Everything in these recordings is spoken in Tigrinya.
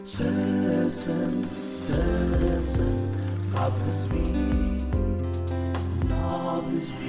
ሰሰን ሰሰን ካብ ህዝቢ ናብ ህዝቢ።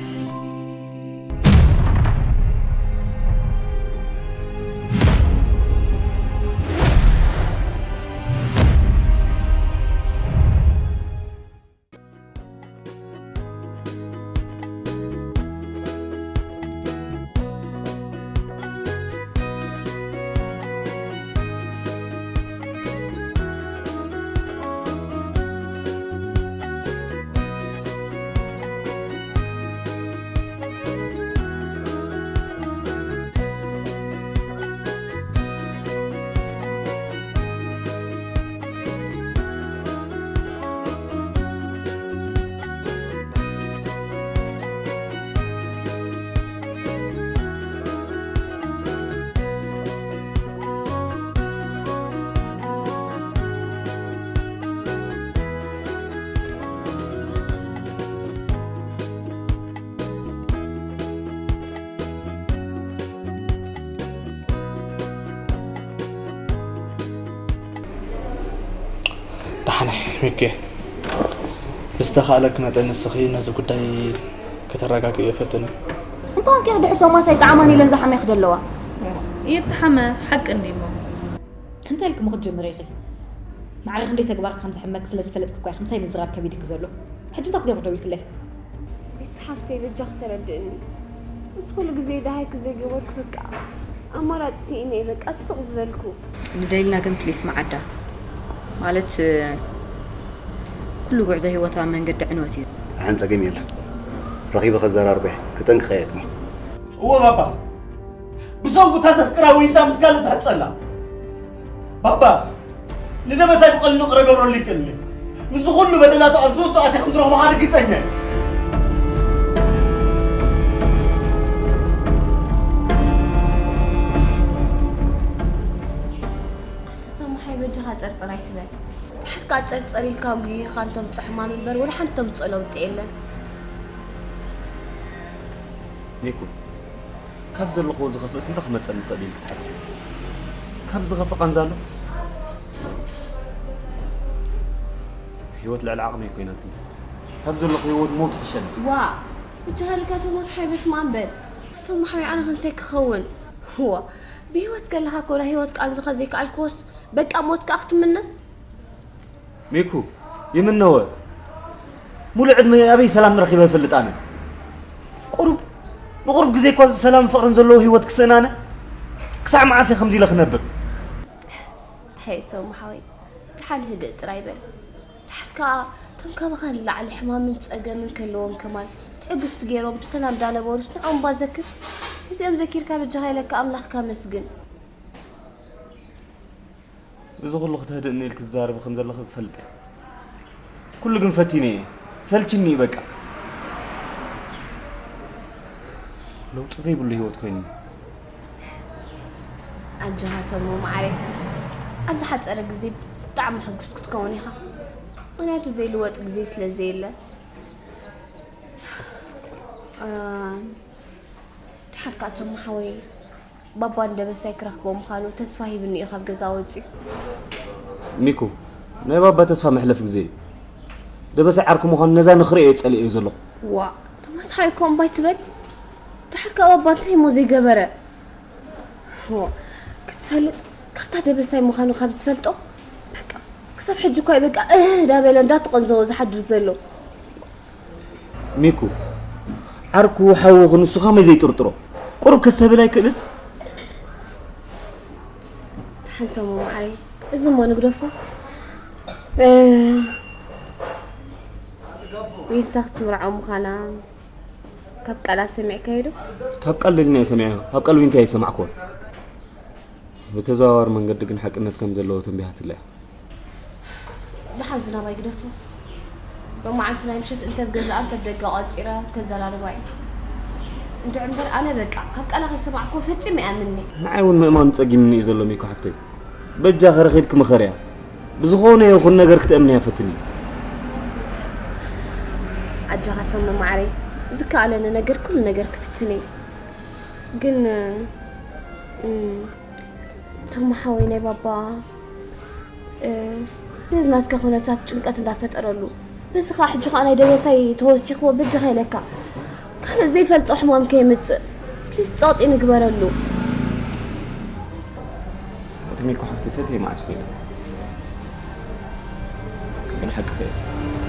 ደሓን እየ ሚኪ። ብዝተኻእለኪ መጠን ንስኺ ነዚ ጉዳይ ከተረጋግእዮ ፈትኒ። እንተ ኮንኪ ድሕሪ ቶማስ ኣይጠዓማን ኢለን ዝሓምያ ክደለዋ። እየተሓመ ሓቂ እንዲሞ። እንታይ ኢልኪ እሞ ክትጅምሪ ኢኺ? ማዕረ ክንደይ ተግባርኪ ከም ዝሕመኪ ስለ ዝፈለጥኪ እኮ ኢኺ ምሳይ ምዝራብ ከቢድኪ ዘሎ። ሕጂ እንታይ ክትገብሪ ደው ኢልክለይ? ቤት ሓፍተይ በጃኺ ተረድእኒ። ምስ ኩሉ ግዜ ደሃይኪ ዘይገበርኩ በቃ ኣማራጺ ስኢነ እየ በቃ ስቕ ዝበልኩ። ንደሊና ግን ፕሊስ መዓዳ ማለት ኩሉ ጉዕዞ ህይወት ኣብ መንገዲ ዕንወት እዩ። ኣን ጸገም የለን። ረኺበ ከዘራርቦ እየ። ክጠንቅቕ እየ ድማ። እወ ባባ። ብሰንኩ እታ ዘፍቅራ ወይንታ ምስ ካልእ ትሕጸላ። ባባ፣ ንደበሳይ ብቐሊሉ ቅረ ገብረሉ ይክእል። ምስዚ ኩሉ በደላቱ ኣብ ዝወቱ ኣትያ ከም ዝረኽቦ ርግጸኛ እየ። ኣንታ ቶማሓይ በጃኻ ጸርጸር ኣይትበል። ብሓቂ ጸርጸር ኢልካ ኣጉሂኻ እንተምጽእ ሕማም እምበር ወላ ሓንቲ ተምጽኦ ለውጢ የለን። ኒኩ፣ ካብ ዘለኽዎ ዝኸፍእስ እንታይ ክመጸኒ ይኽእል ኢልኪ ትሓስቢ? ካብ ዝኸፍእ ቃንዛ ኣሎ? ህይወት ልዕሊ ዓቕመይ ኮይናትኒ። ካብ ዘለኹ ህይወት ሞት ይሕሸኒ። ዋ፣ ብቻ ሃልካ ቶማስ ሓይ በስመ ኣብ በል። ቶማሓይ ኣነ ከንታይ ክኸውን? ዋ፣ ብህይወት ከለኻ እኮ ናይ ህይወት ቃንዝኻ ዘይከኣልክዎስ በቃ ሞት ከኣ ክትምነ? ሚኩ፣ ይምነወ። ሙሉእ ዕድመይ ኣበይ ሰላም ረኺበ እፈልጥ ኣነ? ቁሩብ፣ ንቁሩብ ግዜ እኳ ሰላም ፍቕርን ዘለዎ ህይወት ክስእን ኣነ? ክሳዕ መዓስ እየ ከምዚ ኢለ ክነብር? ሄይ ቶም ሓወይ፣ ደሓን ህድእ ጥራይ በል። ድሓር ከኣ እቶም ካባኻ ንላዕሊ ሕማምን ጸገምን ከለዎም ከማን ትዕግስቲ ገይሮም ብሰላም ዳነበሩስ ንዖም እባ ዘክር። እዚኦም ዘኪርካ በጃኻ ኢለካ ኣምላኽካ ኣመስግን። እዚ ኩሉ ክተህድእኒ ኢልኪ ትዛረቢ ከም ዘለኺ እፈልጥ እየ። ኩሉ ግን ፈቲነ እየ። ሰልችኒ እዩ በቃ። ለውጢ ዘይብሉ ህይወት ኮይኑኒ። ኣጆኻ ተሞ መዓረይ፣ ኣብ ዝሓጸረ ግዜ ብጣዕሚ ሕጉስ ክትከውን ኢኻ። ምኽንያቱ ዘይልወጥ ግዜ ስለ ዘየለ። እ፣ ድሓር ከኣ ተሞ ሓወይ፣ ባባ ንደበሳይ ክረኽቦ ምዃኑ ተስፋ ሂብኒ እዩ ካብ ገዛ ወጺኡ። ሚኩ፣ ናይ ባባ ተስፋ መሕለፊ ግዜ እዩ። ደበሳይ ዓርኩ ምዃኑ ነዛ ንኽርእዮ እየ ጸሊኤዮ ዘለኹ። ዋእ፣ ተማስሓይ እኮ እምባይ ትበል። ድሓር ከኣ ባባ እንታይ እሞ ዘይገበረ? ዋ፣ ክትፈልጥ ካብታ ደበሳይ ምዃኑ ካብ ዝፈልጦ፣ በቃ፣ ክሳብ ሕጂ እኳ እዩ በቃ፣ እህ፣ እንዳበለ እንዳተቐንዘወ ዝሓድር ዘሎ። ሚኩ፣ ዓርኩ ሓውኹ ንሱ ከመይ ዘይጥርጥሮ? ቁሩብ ከስተብል ኣይክእልን? ሓንቶም መዓረይ፣ እዚ እሞ ንግደፎ። እ፣ ዊንታ ክትምርዖ ምዃና ካብ ቃላ ሰሚዕካዮ ዶ? ካብ ቃል ደሊና እየ ሰሚዐዮ፣ ካብ ቃል ዊንታ ኣይሰማዕኩዎን። ብተዘዋዋሪ መንገዲ ግን ሓቅነት ከም ዘለዎ ተንቢሃትለይ እያ። ደሓን ዝናብ ኣይግደፎ። ሎማዓንቲ ናይ ምሸት እንተ ኣብ ገዛኣ እንተ ኣብ ደገ ቋጺራ ከዘራርባ እዩ። እንድዒ እምበር ኣነ በቃ ካብ ቃላ ከይሰማዕኩ ፈጺመ ኣይኣምንን'የ። ንዓይ እውን ምእማኑ ጸጊምኒ እዩ ዘሎ ሚኮ ሓፍተይ። በጃኺ ረኺብኪ ምኸርያ። ብዝኾነ ይኹን ነገር ክትእምንያ ፈትኒ። ኣጆኻ ተሙ መዓረይ፣ ዝከኣለኒ ነገር ኩሉ ነገር ክፍትን እየ። ግን፣ እም፣ ተሙ ሓወይ ናይ ባባ ነዚ ናትካ ኩነታት ጭንቀት እንዳፈጠረሉ፣ በዚ ኸዓ ሕጂ ኸዓ ናይ ደበሳይ ተወሲኽዎ በጃኻ ኢለካ ካልእ ዘይፈልጦ ሕማም ከየምጽእ ፕሊስ ጸቕጢ ንግበረሉ። ትሚኮ ሓፍቲ ፈትየ መዓስ ኮይና ግን ሓቂ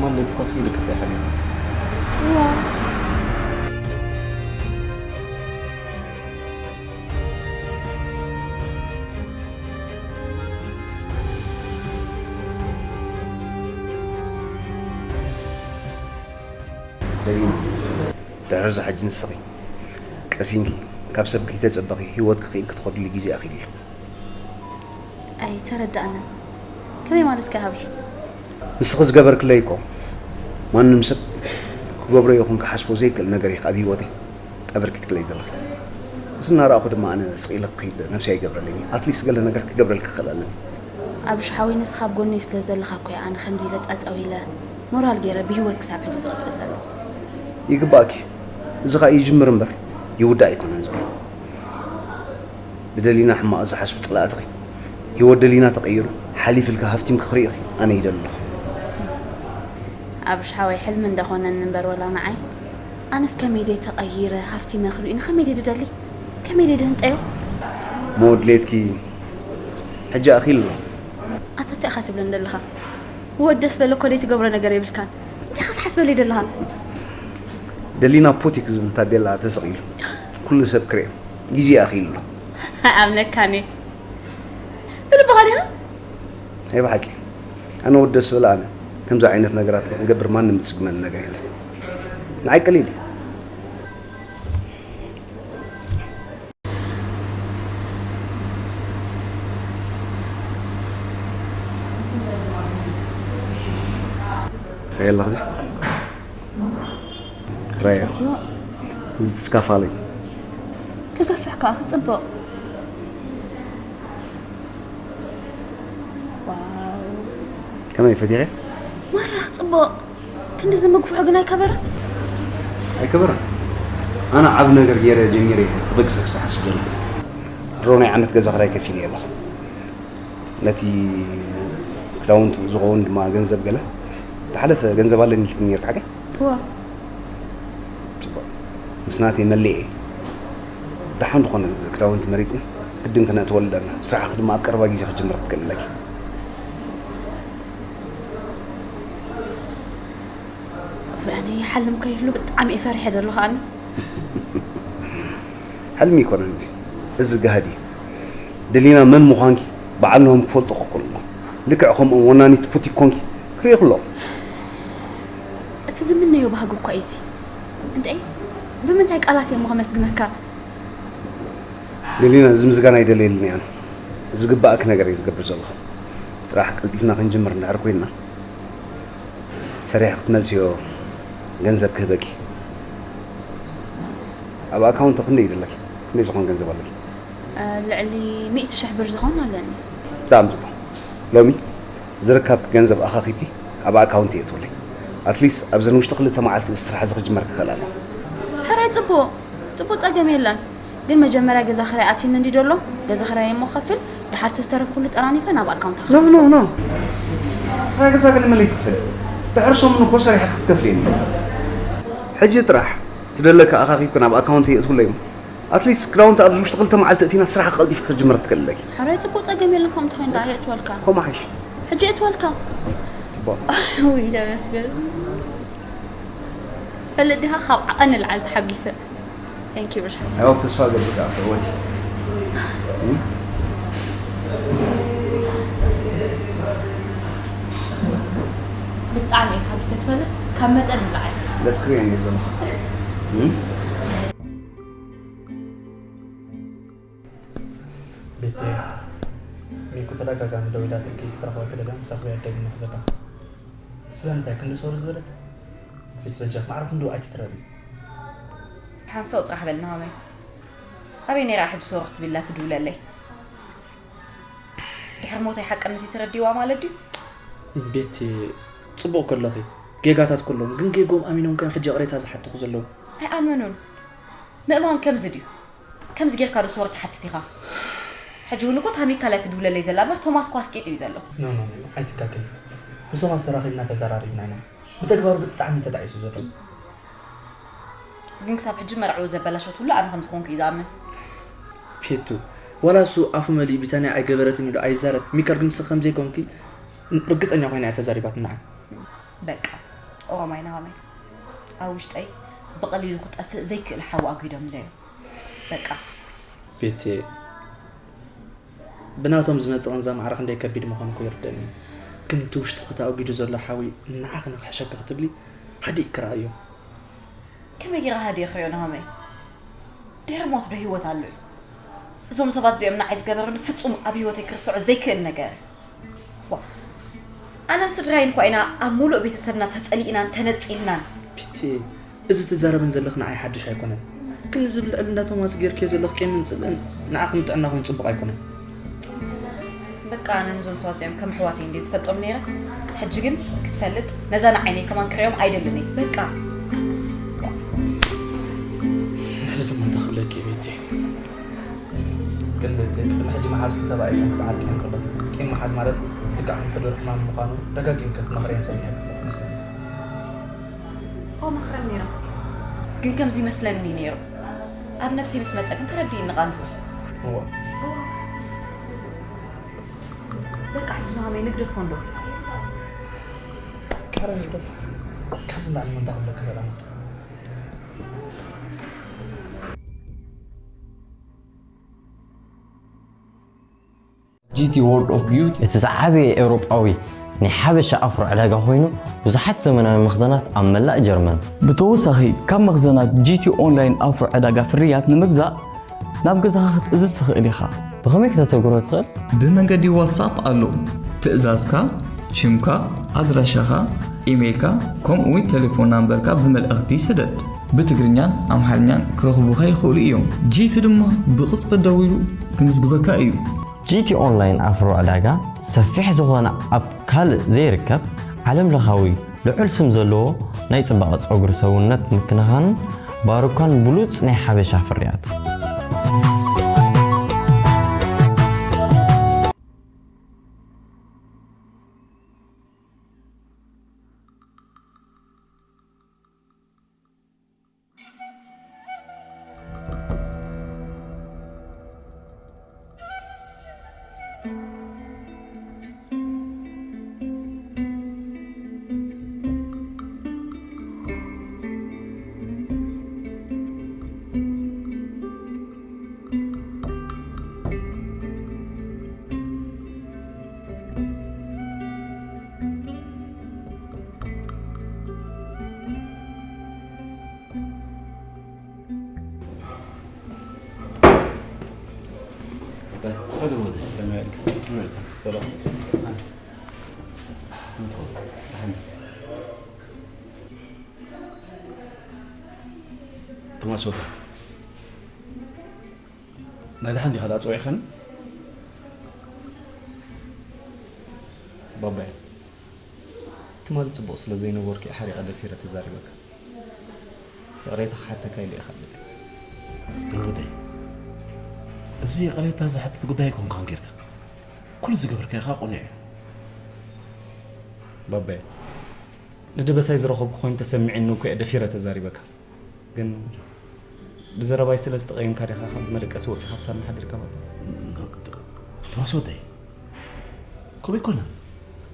ማለትኳ ክይልቅስ ኣይሓልም። ደጊም ድሕሪ እዚ ሕጂ ንስኺ ቀሲንኪ ካብ ሰብ ከይተጸበኺ ህይወትኪ ክኢልኪ ትኸድሉ ግዜ ኣኺሉ ኣሎ። ኣይተረዳእንን። ከመይ ማለትካ ይሃብሽ? ንስኺ ዝገበርክለይ እኮ ማንም ሰብ ክገብሮ ይኹን ክሓስቦ ዘይክእል ነገር ኢኺ ኣብ ህይወተይ ኣበርኪትክለይ ዘለኺ። እዚ እናረኣኹ ድማ ኣነ ስቕ ኢለ ክኸይድ ነብሰይ ኣይገብረለይን። ኣትሊስት ገለ ነገር ክገብረልኪ ክኽእል ኣለኒ። ኣብሽ ሓወይ ንስኻ ኣብ ጎነይ ስለ ዘለኻ እኮ እየ ኣነ ከምዚ ኢለ ጠጠው ኢለ ሞራል ገይረ ብህይወት ክሳብ ሕጂ ዝቕጽል ዘለኹ። ይግባእኪ። እዚ ኸኣ ይጅምር እምበር ይውዳእ ኣይኮነን ዘሎ። ብደሊና ሕማቕ ዝሓስቡ ጸላእትኺ ህይወት ደሊና ተቐይሩ ሓሊፍልካ ሃፍቲምኪ ክርኢ ኣነ ይደሊ ኣለኹ። ኣብሽ ሓወይ ሕልሚ እንዳኾነኒ እምበር ወላ ንዓይ ኣነስ ከመይ ደይ ተቐይረ ሃፍቲመ ክርእዩኒ ከመይ ደይ ድደሊ ከመይ ደይ ድህንጠዮ። እሞ ድሌትኪ ሕጂ ኣኺሉ ኣሎ። ኣታ እንታይ ኢኻ ትብለኒ ደለኻ? ወዲ ደስ በለኮ ደይ ትገብሮ ነገር የብልካን። እንታይ ኢኻ ትሓስበለይ ደለኻ? ደሊና ፖቲክ ዝብል ታቤላ ተሰቒሉ ኩሉ ሰብ ክርእዮ ግዜ ኣኺሉ ኣሎ። ኣይኣምነካን እየ። ብልብኻ ዲኻ? ናይ ብሓቂ ኣነ ወዲ ደስ በለ ኣነ ከምዚ ዓይነት ነገራት ንገብር ማንም ዝጽግመኒ ነገር የለን። ንዓይ ቀሊል እዩ። ራያ ኣለኻ እዚ? ራያ። እዚ ተስካፋለይ። ክገፍሕ ከኣ ክጽብቕ። ዋው። ከመይ ፈቲሐ? ማራ ክጽብቕ። ክንዲ ዝምግፍሑ ግን ኣይከበረ። ኣይከበረን። ኣነ ዓብ ነገር ገይረ ጀሚረ እየ ክበግሰ ክሰሓስብ ዘለኹ። ድሮ ናይ ዓመት ገዛ ክራይ ከፊለ ኣለኹ። ነቲ ክዳውንቲ ዝኸውን ድማ ገንዘብ ገለ ዝሓለፈ ገንዘብ ኣለኒ ኢልክኒ ነርካ ሓቀይ? እወ። ጽቡቕ። ምስ ናተይ መሊኤ እየ። ደሓን ዝኾነ ክዳውንቲ መሪጽና ግድን ክነእትወሉ ኣለና። ስራሕኺ ድማ ኣብ ቀረባ ግዜ ክትጅምሪ ክትክእሊ ኣለኪ። ወይ ኣነ ይሓልም ከይህሉ ብጣዕሚ እየ ፈሪሐ ዘለኹ ኣነ። ሕልሚ ኣይኮነን እዚ፣ እዚ ጋህዲ እዩ። ደሊና መን ምዃንኪ በዓል ናሆም ክፈልጦ ክኽእሉ ኣለዎም። ልክዕ ከምኦም ወናኒት ቡቲክ ኮንኪ ክርእዩ ኣለዎም። እቲ ዝምነዮ ባህጊ እኳ እዩ እዚ። እንተይ ብምንታይ ቃላት እየ እሞ ከመስግነካ? ደሊና፣ እዚ ምስጋና ኣይደልየሉን እየ ኣነ። ዝግባእኪ ነገር እየ ዝገብር ዘለኹ። ጥራሕ ቀልጢፍና ክንጅምር እንድሕር ኮይንና ሰሪሐ ክትመልስዮ ገንዘብ ክህበኪ። ኣብ ኣካውንት ክንደይ እዩ ዘለኪ? ክንደይ ዝኾን ገንዘብ ኣለኪ? ልዕሊ ሚእቲ ሽሕ ብር ዝኾን ኣለኒ። ብጣዕሚ ጽቡቕ። ሎሚ ዝረከብኪ ገንዘብ ኣኻኺብኪ ኣብ ኣካውንት የእትውለይ። ኣትሊስት ኣብዘን ውሽጢ ክልተ መዓልቲ እዚ ስራሕ እዚ ክጅመር ክኽእል ኣለዎ። ሕራይ ጽቡቕ፣ ጽቡቕ፣ ጸገም የለን። ግን መጀመርያ ገዛ ክራይ ኣትዩኒ እንዲ ደሎ፣ ገዛ ክራይ እሞ ክኸፍል፣ ድሓር እቲ ዝተረፍኩሉ ጠራኒፈ ናብ ኣካውንት ኖ ኖ ኖ። ክራይ ገዛ ገለ መለይ ትኽፈል። ድሕሪ ሰሙን እኮ ሰሪሐ ክትከፍልየኒ። ሕጂ ጥራሕ ትደለካ ኣኻኺብኪ ናብ ኣካውንት የእትውለይ እሞ ኣትሊስት ክዳውንቲ ኣብዚ ውሽጢ ክልተ መዓልቲ እቲና ስራሕ ቀልጢፍ ክትጅምር ክትክእል ኣለኪ። ሕራይ ጽቡቕ፣ ጸገም የለን። ከምኡ እንተኾይኑ ደኣ የእትወልካ። ከምኡ ሓይሽ። ሕጂ የእትወልካ። ጽቡቕ። ውይ ተመስገን። ፈልጥ ዲኻ ካብ ዓቐን ንላዕሊ ተሓጒሰ። Thank you ብርሃን። I hope ተስፋ ገብር ከኣ ትዕወቲ። ብጣዕሚ እየ ሓጒሰ ትፈልጥ ካብ መጠን ንላዕሊ። ገጽ ክርእየኒ እየ ዘለኹ። ቤተይ፣ ሚኩ ተደጋጋሚ ደዊላትልኪ ክትረኽበኪ ደልያ ክትረኽበያ ደሊና ዘለኻ። ስለምንታይ ክንዲ ሶሪ ዝበለት? ፕሊስ በጃኽ ማዕረ ክንድኡ ኣይትትረቢ። ሓንሳእ ጥራሕ በል ናሆመይ። ኣበይ ነይራ ሕጂ ሶሪ ክትብላ ትድውለለይ? ድሕሪ ሞተይ ሓቅነት ተረዲዋ ማለት ድዩ? ቤቲ፣ ጽቡቕ ከለኺ ጌጋታት ከለዎም ግን ጌጎም ኣሚኖም ከም ሕጂ ይቕሬታ ዝሓትኹ ዘለዉ። ኣይኣመኑን። ምእማን ከምዚ ድዩ? ከምዚ ጌርካ ዶ ሶሪ ትሓትት ኢኻ? ሕጂ እውን እኮ ታሚካ እያ ትድውለለይ ዘላ እምበር ቶማስ እኮ ኣስቂጡ እዩ ዘሎ። ኖ ኖ ኖ፣ ኣይትካከይ። ብሶኻስ ተራኺብና ተዘራሪብና ኢና። ብተግባሩ ብጣዕሚ ተጣዒሱ ዘሎ። ግን ክሳብ ሕጂ መርዕኡ ዘበላሸትሉ ኣነ ከም ዝኾንኩ እዩ ዝኣምን። ኬቱ፣ ዋላ እሱ ኣፉ መሊኡ ቢታንያ ኣይገበረትን ኢሉ ኣይዛረብ። ሚካል ግን ንስኺ ከም ዘይኮንኪ ርግጸኛ ኮይና እያ ተዛሪባትና። በቃ ኦሮማይ ናሆመይ ኣብ ውሽጠይ ብቐሊሉ ክጠፍእ ዘይክእል ሓዊ ኣጒዶምለይ እዮም። በቃ ቤቴ፣ ብናቶም ዝመጽእ ቃንዛ ማዕረ ክንደይ ከቢድ ምዃኑ እኮ ይርደኒ። ግን እቲ ውሽጥኺ ተኣጒዱ ዘሎ ሓዊ ንዓኺ ንኽሕሸኪ ክትብሊ ሃዲእኪ ረኣዮ። ከመይ ገይረ ሃዲእክዮ ናሆመይ? ድሕሪ ሞት ዶ ህይወት ኣሎ እዩ? እዞም ሰባት እዚኦም ንዓይ ዝገበሩኒ ፍጹም ኣብ ህይወተይ ክርስዖ ዘይክእል ነገር እዩ። ዋ ኣነን ስድራይን እኳ ኢና ኣብ ሙሉእ ቤተሰብና ተጸሊእናን ተነጺልናን። ቢቲ፣ እዚ ትዛረብን ዘለኽ ንዓይ ሓድሽ ኣይኮነን። ግን እዚ ብልዕል እንዳ ቶማስ ጌርክዮ ዘለኽ ቂምን ጽልእን ንዓኽን ጥዕናኽን ጽቡቕ ኣይኮነን። በቃ ኣነ ነዞም ሰባት እዚኦም ከም ኣሕዋተይ እንድየ ዝፈልጦም ነይረ። ሕጂ ግን ክትፈልጥ ነዛ ንዓይነይ ከማን ክርእዮም ኣይደልን እየ። በቃ ንሕልስም እንታይ ክብለኪ ቤቲ? ግን ቤቲ ቅድሚ ሕጂ መሓዝኩ ተባኢሰን ክትዓርቅየን ከሎ ቂም መሓዝ ማለት ልክዕ ከም ሕዱር ሕማም ምዃኑ ደጋጊምኪ ክትመኽርየን ሰሚዐ መስለኒ። ኦ መኽረን ነይረ ግን ከምዚ ይመስለኒ ነይሩ። ኣብ ነብሰይ ምስ መጸ ግን ተረዲእኒ ቃንዙ። እዋ በቃ ሕጂ ንሃመይ ንግደፎ እንዶ። ካረ ንግደፎ። ካብዚ ንላዕሊ መን እንታይ ክብለኪ ይኽእል ኣነ? ጂቲ World of Beauty እቲ ዝዓበየ ኤውሮጳዊ ናይ ሓበሻ ኣፍሮ ዕዳጋ ኮይኑ ብዙሓት ዘመናዊ መኽዘናት ኣብ መላእ ጀርመን። ብተወሳኺ ካብ መኽዘናት ጂቲ ኦንላይን ኣፍሮ ዕዳጋ ፍርያት ንምግዛእ ናብ ገዛኻ ክትእዝዝ ትኽእል ኢኻ። ብኸመይ ክተተግብሮ ትኽእል? ብመንገዲ ዋትሳፕ ኣሎ። ትእዛዝካ፣ ሽምካ፣ ኣድራሻኻ፣ ኢሜይልካ ከምኡ'ውን ቴሌፎን ናምበርካ ብመልእኽቲ ስደድ። ብትግርኛን ኣምሓርኛን ክረኽቡኻ ይኽእሉ እዮም። ጂቲ ድማ ብቕጽበት ደዊሉ ክምዝግበካ እዩ። ጂቲ ኦንላይን ኣፍሮ ዕዳጋ ሰፊሕ ዝኾነ ኣብ ካልእ ዘይርከብ ዓለም ለኻዊ ልዑል ስም ዘለዎ ናይ ጽባቐ ጸጉሪ ሰውነት ምክንኻንን ባሩካን ብሉጽ ናይ ሓበሻ ፍርያት። ቶማስ ወደ ናይ ደሓን ዲኻ ደኣ ጸዊዕኻኒ? ባባይ ትማሊ ጽቡቕ ስለ ዘይነበርኩ እየ ሓሪቐ ደፊረ ተዛሪበካ። ይቕሬታ ክሓተካ ኢለ እየ ካብ መጽእ። ዶሮተይ፣ እዚ ይቕሬታ ዝሓትት ጉዳይ ኣይኮንካን ጌርካ። ኩሉ ዝገበርካዮ ከኣ ቅኑዕ እዩ። ባባይ ንደበሳይ ዝረኸብኩ ኮይኑ ተሰሚዕኒ እኮ እየ ደፊረ ተዛሪበካ። ግን ብዘረባይ ስለ ዝተቐየምካ ዲኻ ካብ መደቀሲ ወጺኻ ምሳና ሓዲርካ ማለት? ቶማስ ወደይ፣ ከምኡ ኣይኮነን።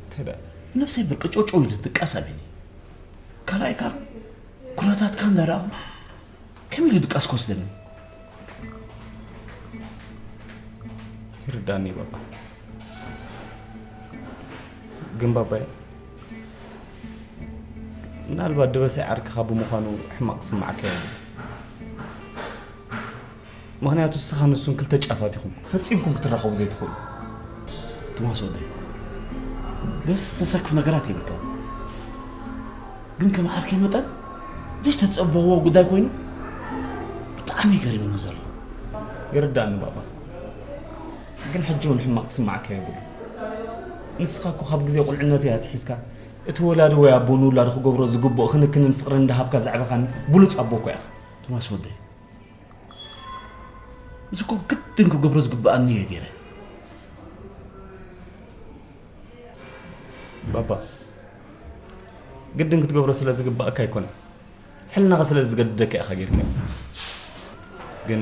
እንታይ ደኣ? ነብሰይ በቃ ጮጮ ኢሉ ድቃስ ኣቢኒ። ካልኣይ ከኣ ኩነታትካ እንዳረኣኹ ከመይ ኢሉ ድቃስ ክወስደኒ? ይርዳኒ ባባ። ግን ባባይ ምናልባት ደበሳይ ዓርክኻ ብምዃኑ ሕማቕ ክስምዓካ ይኽእል። ምኽንያቱ ንስኻ ንሱን ክልተ ጫፋት ኢኹም፣ ፈጺምኩም ክትራኸቡ ዘይትኽእሉ። ቶማስ ወደይ፣ በስ ተሰክፍ ነገራት የብልካን። ግን ከም ዓርከይ መጠን ዘይተጸበዎ ጉዳይ ኮይኑ ብጣዕሚ ገሪሙኒ ዘሎ። ይርዳእኒ ባባ፣ ግን ሕጂ እውን ሕማቕ ክስምዓካ የብሉን። ንስኻ እኮ ካብ ግዜ ቁልዕነተይ ኣትሒዝካ እቲ ወላዲ ወይ ኣቦ ንውላዱ ክገብሮ ዝግብኦ ክንክንን ፍቕርን እንዳሃብካ ዘዕበኻኒ ብሉጽ ኣቦ እኮ ኢኻ። ቶማስ ወደይ፣ እዚ እኮ ግድን ክገብሮ ዝግብኣኒ እየ ገይረ። ባባ፣ ግድን ክትገብሮ ስለ ዝግባእካ ኣይኮነን። ሕልናኻ ስለ ዝገድደካ ኢኻ ጌርካዮ። ግን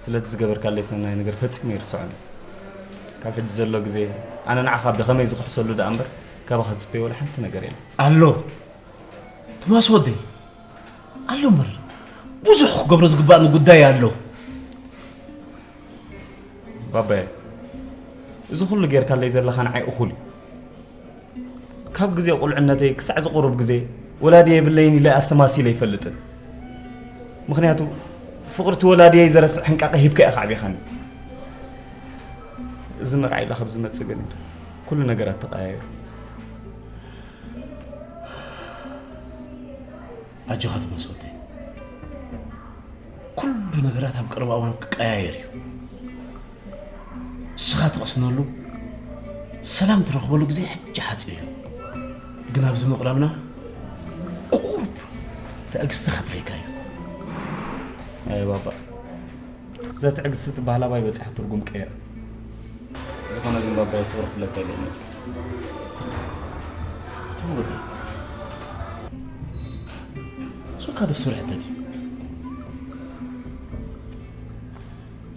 ስለቲ ዝገበርካለይ ሰናይ ነገር ፈጺመ ይርስዖን። ካብ ሕጂ ዘሎ ግዜ ኣነ ንዓኻ ብኸመይ ዝኽሕሰሉ ደኣ እምበር ካባኻ ዝጽበዮ ወላ ሓንቲ ነገር የለን። ኣሎ። ቶማስ ወደይ፣ ኣሎ እምበር ብዙሕ ክገብሮ ዝግባእኒ ጉዳይ ኣሎ። ባባየ፣ እዚ ኩሉ ጌርካለይ ዘለኻ ንዓይ እኹል እዩ። ካብ ግዜ ቁልዕነተይ ክሳዕ ዝቑሩብ ግዜ ወላዲ የብለይን ኢለ ኣስተማሲለ ኣይፈልጥን። ምኽንያቱ ፍቕርቲ ወላዲየይ ዘረስዕ ሕንቃቐ ሂብካ ኢኻ ኣዕቢኻኒ። እዚ መርዓ ኢላ ካብ ዝመጽእ ግን ኩሉ ነገራት ተቐያይሩ። ኣጆኻ ቶማስ ወደይ፣ ኩሉ ነገራት ኣብ ቅርብ እዋን ክቀያየር እዩ። ንስኻ ትቐስነሉ፣ ሰላም ትረኽበሉ ግዜ ሕጂ ሓጺር እዩ። ግን ኣብዚ ምቕራብና ቁሩብ ትዕግስቲ ከድልየካ እዩ። ኣይ ባባ፣ እዛ ትዕግስቲ ትበሃል ኣባይ በጺሓ ትርጉም ቀይራ። ዝኾነ ግን ባባይ ሶሪ ክብለካ ኢለ እየ መጺአ። ተወዲ። ሱካ ደስ ትብል ሕቶ ድዩ?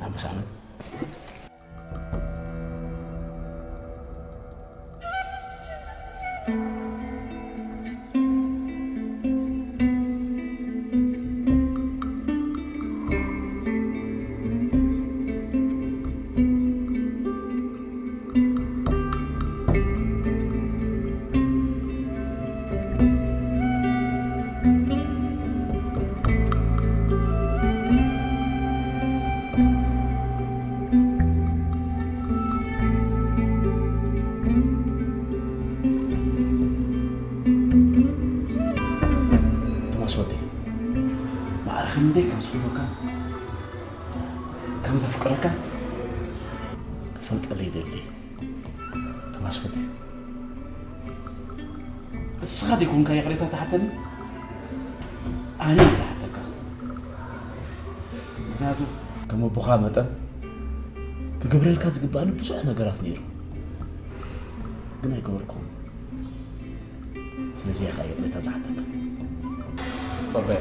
ናብ ምሳምን ቶማስ ወደይ፣ ማዕረ ክንደይ ከም ዝፈትወካ፣ ከም ዘፍቅረካ ክትፈልጠለይ ይደሊ። ቶማስ ወደይ፣ እስኻ ዘይኮንካ ይቕሬታ ትሓተኒ፣ ኣነ እየ ዝሓተካ። ምኽንያቱ ከም ኣቦኻ መጠን ክገብረልካ ዝግባኣኒ ብዙሕ ነገራት ነይሩ፣ ግን ኣይገበርኩዎን። ስለዚ እየ ኸዓ ይቕሬታ ዝሓተካ። ባባየ፣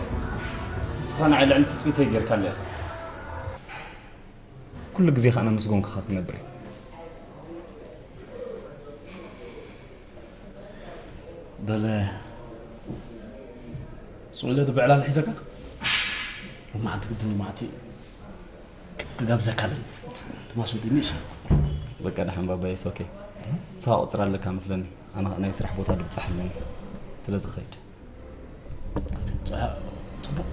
ንስኻ ንዓይ ልዕሊ ትጽቢተይ ጌርካለይ ኢኻ። ኩሉ ግዜ ከኣ ነመስጎንካ ክነብር እየ። በለ፣ ስቕ ኢለ ብዕላል ሒዘካ? ሎማዓንቲ ግድን ሎማዓንቲ ክጋብዘካ ኣለኒ። ትማስውድኒ እሺ። በቃ ደሓን ባባየ፣ it's okay። ንስኻ ቁጽሪ ኣለካ መስለኒ። ኣነ ኸኣ ናይ ስራሕ ቦታ ድብጻሕ ኣለኒ። ስለዚ ክኸይድ። ጽቡቕ።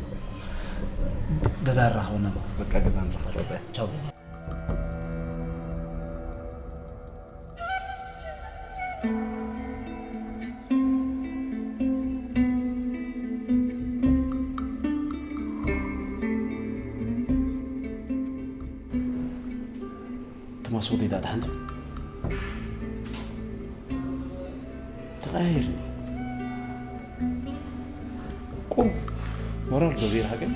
ገዛ ንራኸበና። በቃ ገዛ ንራኸብ። ቻው። ቶማስ ወደይ ዳኣ ደሓን ዶ? ተቐያይርኒ። ቁሩብ ሞራል ዶ ገይርካ ግን?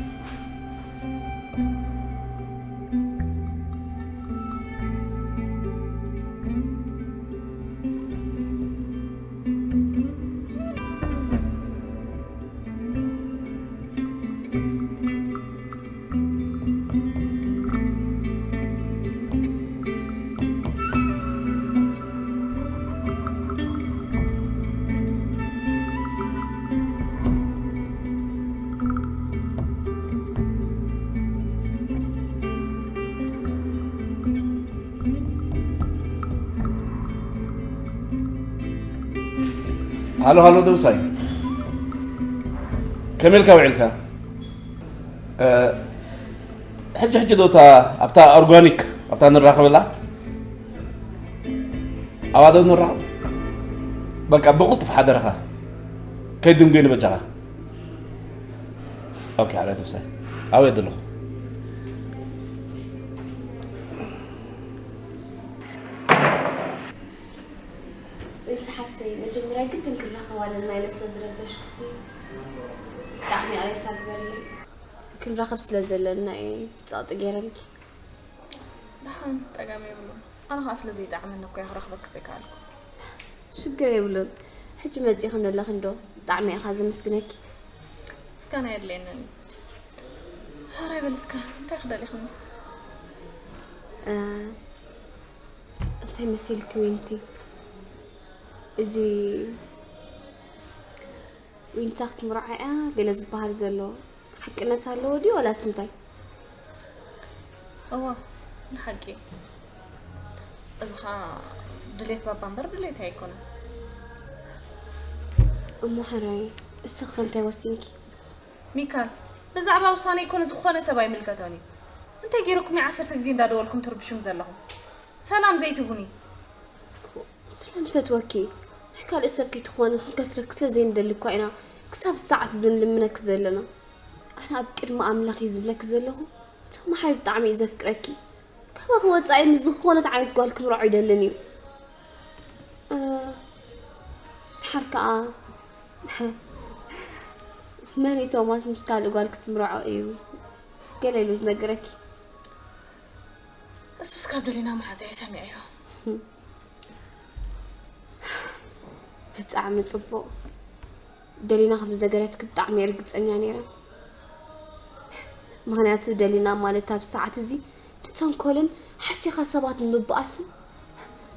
ሃሎ፣ ሃሎ፣ ደብሳይ። ከመይ ኢልካ ውዒልካ? እ፣ ሕጂ፣ ሕጂ ዶ እታ፣ ኣብታ ኦርጋኒክ፣ ኣብታ ንራኸበላ? ኣብኣ ዶ ንራኸብ? በቃ፣ ብቕልጡፍ ሓደራኻ። ከይድንጉየኒ በጃኻ። ኦኬ፣ ሓራይ ደብሳይ። ኣበይ ዘለኹ? ብንቲ ሓፍተይ፣ መጀመርያ ግድን ክንራኸብ ኣለና ኢለ ስለ ዝረበሽኩኺ ብጣዕሚ ይቕሬታ ግበርለይ። ክንራኸብ ስለ ዘለና እየ ጸቕጢ ገይረልኪ። ደሓን፣ ጸገም የብሉን። ኣነ ኸኣ ስለ ዘይጠዓመኒ እኮ እየ ክረኽበኪ ዘይከኣልኩ። እሺ፣ ሽግር የብሉን። ሕጂ መጺእኺ ዘለኺ እንዶ ብጣዕሚ ኢኻ ዘመስግነኪ። ምስጋና የድልየንን። ሕራይ በል እስከ እንታይ ክደሊኽኒ? እ፣ እንታይ መሲልኪ ዊንቲ? እዚ ዊንታ ክትምርዖ እያ ገለ ዝበሃል ዘሎ ሓቅነት ኣለዎ ድዩ ዋላስ እንታይ? እዋ፣ ንሓቂ። እዚ ኸኣ ድሌት ባባ እምበር ድሌት ኣይኮነን። እሞ ሕራይ፣ እስኺ እንታይ ወሲንኪ? ሚካል፣ ብዛዕባ ውሳነ ይኮነ ዝኾነ ሰብ ኣይምልከቶን እዩ። እንታይ ገይረኩም እዩ ዓሰርተ ግዜ እንዳደወልኩም ትርብሹም ዘለኹም? ሰላም ዘይትቡኒ? ስለ ንፈትወኪ፣ ናይ ካልእ ሰብ ከይትኾኒ ክንከስረኪ ስለ ዘይንደሊ እኳ ኢና ክሳብ ሰዓት እዚ ንልምነኪ ዘለና። ኣነ ኣብ ቅድሚ ኣምላኽ እየ ዝብለኪ ዘለኹ፣ ተማሓዩ ብጣዕሚ እዩ ዘፍቅረኪ። ካባኺ ወጻኢ ምስ ዝኾነት ዓይነት ጓል ክምርዖ ኣይደልን እዩ። እ፣ ድሓር ከኣ መን እዩ ቶማስ ምስ ካልእ ጓል ክትምርዖ እዩ ገለ ኢሉ ዝነገረኪ? እሱስ ካብ ደሊና መሓዛይ ሰሚዐዮ። ብጣዕሚ ጽቡቕ። ደሊና ከም ዝነገረትኪ ብጣዕሚ እየ ርግጸኛ ነይረ። ምኽንያቱ ደሊና ማለት ኣብዚ ሰዓት እዚ ንተንኮልን ሓሲኻ ሰባት ንምብኣስን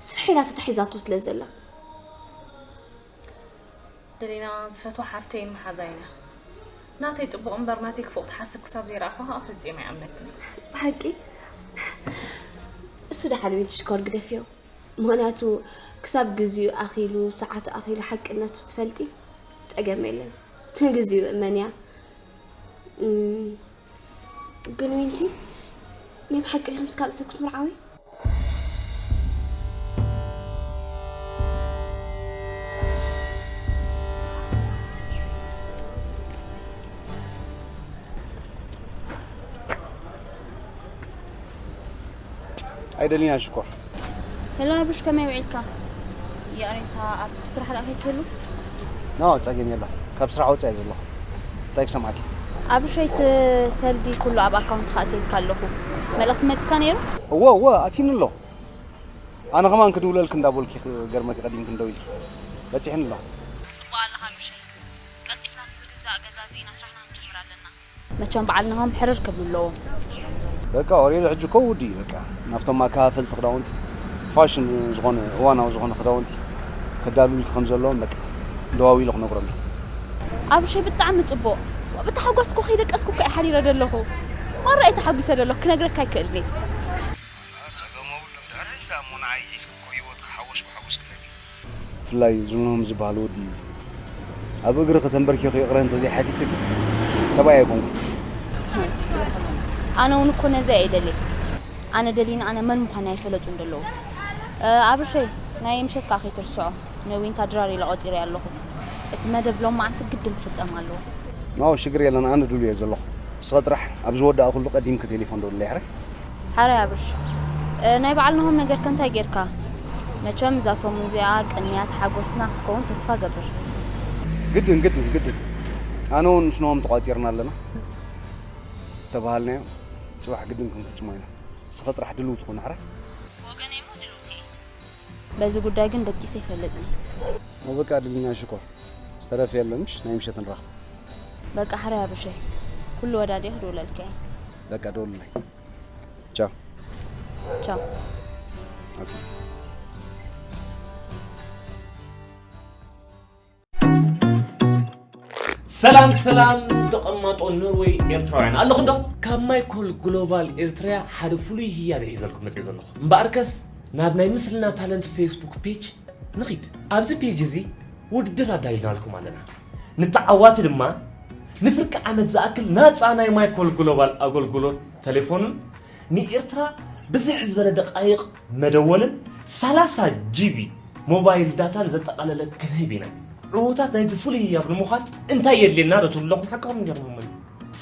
ስርሐይ ኢላ ተታሒዛቶ ስለ ዘላ። ደሊና ዝፈትዋ ሓፍተይን መሓዛይን እያ። ናተይ ጽቡቕ እምበር ናተይ ክፉእ ክትሓስብ ክሳብ ዘይረኣኹ ኸኣ ፈጺመ ኣይኣምነክን። ብሓቂ እሱ ደሓን ዊንቲ ሽኮር ግደፍዮ። ምኽንያቱ ክሳብ ግዜኡ ኣኺሉ፣ ሰዓቱ ኣኺሉ ሓቅነቱ ትፈልጢ ጸገም የለን። ንግዜኡ እመንያ። እም፣ ግን ዊንቲ ናይ ብሓቂ ዲኺ ምስ ካልእ ሰብ ክትምርዓዊ? ኣይደሊና ሽኮር። ሄሎ ኣቡሽ፣ ከመይ ውዒልካ? ይቕሬታ፣ ኣብ ስራሕ ደኣ ከይትህሉ? ኖ፣ ጸገም የለን። ካብ ስራሕ ወጻኢ ዘለኹ። እንታይ ክሰምዓኪ? ኣቡሸይ፣ እቲ ሰልዲ ኩሉ ኣብ ኣካውንትካ ኣትየልካ ኣለኹ። መልእኽቲ መጺካ ነይሩ? እወ፣ እወ፣ ኣትዩኒ ኣሎ። ኣነ ከማን ክድውለልክ እንዳበልኪ ክገርመኪ ቀዲምክ እንደው ኢልኪ። በጺሕኒ ኣሎ። ጽቡቕ ኣለኻ ኣቡሸይ። ቀልጢፍና እቲ ዝግዛእ ገዛ እዚ ኢና ስራሕና ክንጅምር ኣለና። መቸም በዓል ናሆም ሕርር ክብሉ ኣለዎም። በቃ ኦሬዲ ሕጂ እኮ ውዲ እዩ በቃ ናብቶም ኣከፋፈልቲ ክዳውንቲ ፋሽን ዝኾነ እዋናዊ ዝኾነ ክዳውንቲ ከዳልውልኪ ከም ዘለዎም በቃ ደዋዊሉ ክነግሮም እዩ። ኣብሸይ ብጣዕሚ ጽቡቕ። ብታሓጓስ እኮ ከይደቀስኩ እኮ እየ ሓዲረ ዘለኹ። ማራ እየ ተሓጒሰ ዘለኹ ክነግረካ ኣይክእልን እየ። ጸገም የብሉን። ድሕሪ ሕጂ ደኣ እሞ ንዓይ ሒዝኪ እኮ ህይወትኪ ሓጎስ ብሓጎስ ክነግር። ብፍላይ ዝኖም ዝበሃል ወዲ ኣብ እግርኺ ተንበርኪኹ ይቕረ እንተዘይሓቲትኪ ሰብኣይ ኣይኮንኩን። ኣነ እውን እኮ ነዚ እየ ደልየ። ኣነ ደሊና ኣነ መን ምዃን ኣይፈለጡን ደለዉ። እ፣ ኣብርሸይ፣ ናይ ምሸት ከኣ ከይትርስዖ። ንዊንታ ድራር ኢለ ቆጺረ ኣለኹ። እቲ መደብ ሎም መዓልቲ ግድን ክፍጸም ኣለዎ። ኖ፣ ሽግር የለን፣ ኣነ ድሉየ ዘለኹ። ንስኺ ጥራሕ ኣብ ዝወዳእኩሉ ቀዲምኪ ቴሌፎን ደውልለይ፣ ሕራይ? ሓራይ ኣብርሽ፣ እ፣ ናይ በዓል ናሆም ነገር ከ እንታይ ጌርካ? መቸም እዛ ሰሙን እዚኣ ቅንያት ሓጎስና ክትከውን ተስፋ ገብር። ግድን፣ ግድን፣ ግድን። ኣነ እውን ምስ ናሆም ተቋጺርና ኣለና። ዝተባሃልናዮ ጽባሕ ግድን ክንፍጽሞ ኢና። ንስኺ ጥራሕ ድልውቲ ኩኒ፣ ሕራይ? ብወገነይ እሞ ድልውቲ እየ። በዚ ጉዳይ ግን ደቂሰ ይፈልጥኒ። ኦ፣ በቃ ድልና ሽኮር። ዝተረፈ የለን፣ ምሽ ናይ ምሸት ንራኸብ። በቃ ሕራይ ኣብሸይ። ኩሉ ወዳዲአ ክድውለልካ እየ። በቃ ደውልለይ። ቻው። ቻው። ኦኬ። ሰላም ሰላም ተቐማጦ ኖርወይ ኤርትራውያን ኣለኹም ዶ? ካብ ማይኮል ግሎባል ኤርትራ ሓደ ፍሉይ ህያብ ሒዘልኩም መጽየ ዘለኹ። እምበኣርከስ ናብ ናይ ምስልና ታለንት ፌስቡክ ፔጅ ንኺድ። ኣብዚ ፔጅ እዚ ውድድር ኣዳሊናልኩም ኣለና። ንተዓዋቲ ድማ ንፍርቂ ዓመት ዝኣክል ናጻ ናይ ማይኮል ግሎባል ኣገልግሎት ተሌፎንን ንኤርትራ ብዝሕ ዝበለ ደቃይቕ መደወልን ሰላሳ ጂቢ ሞባይል ዳታን ዘጠቓለለ ክንህብ ኢና። ዕዉታት ናይዚ ፍሉይ ህያብ ንምዃን እንታይ የድልየና ዶ ትብሉ ኣለኹም? ሓቅኹም እንዲኹም እሞ።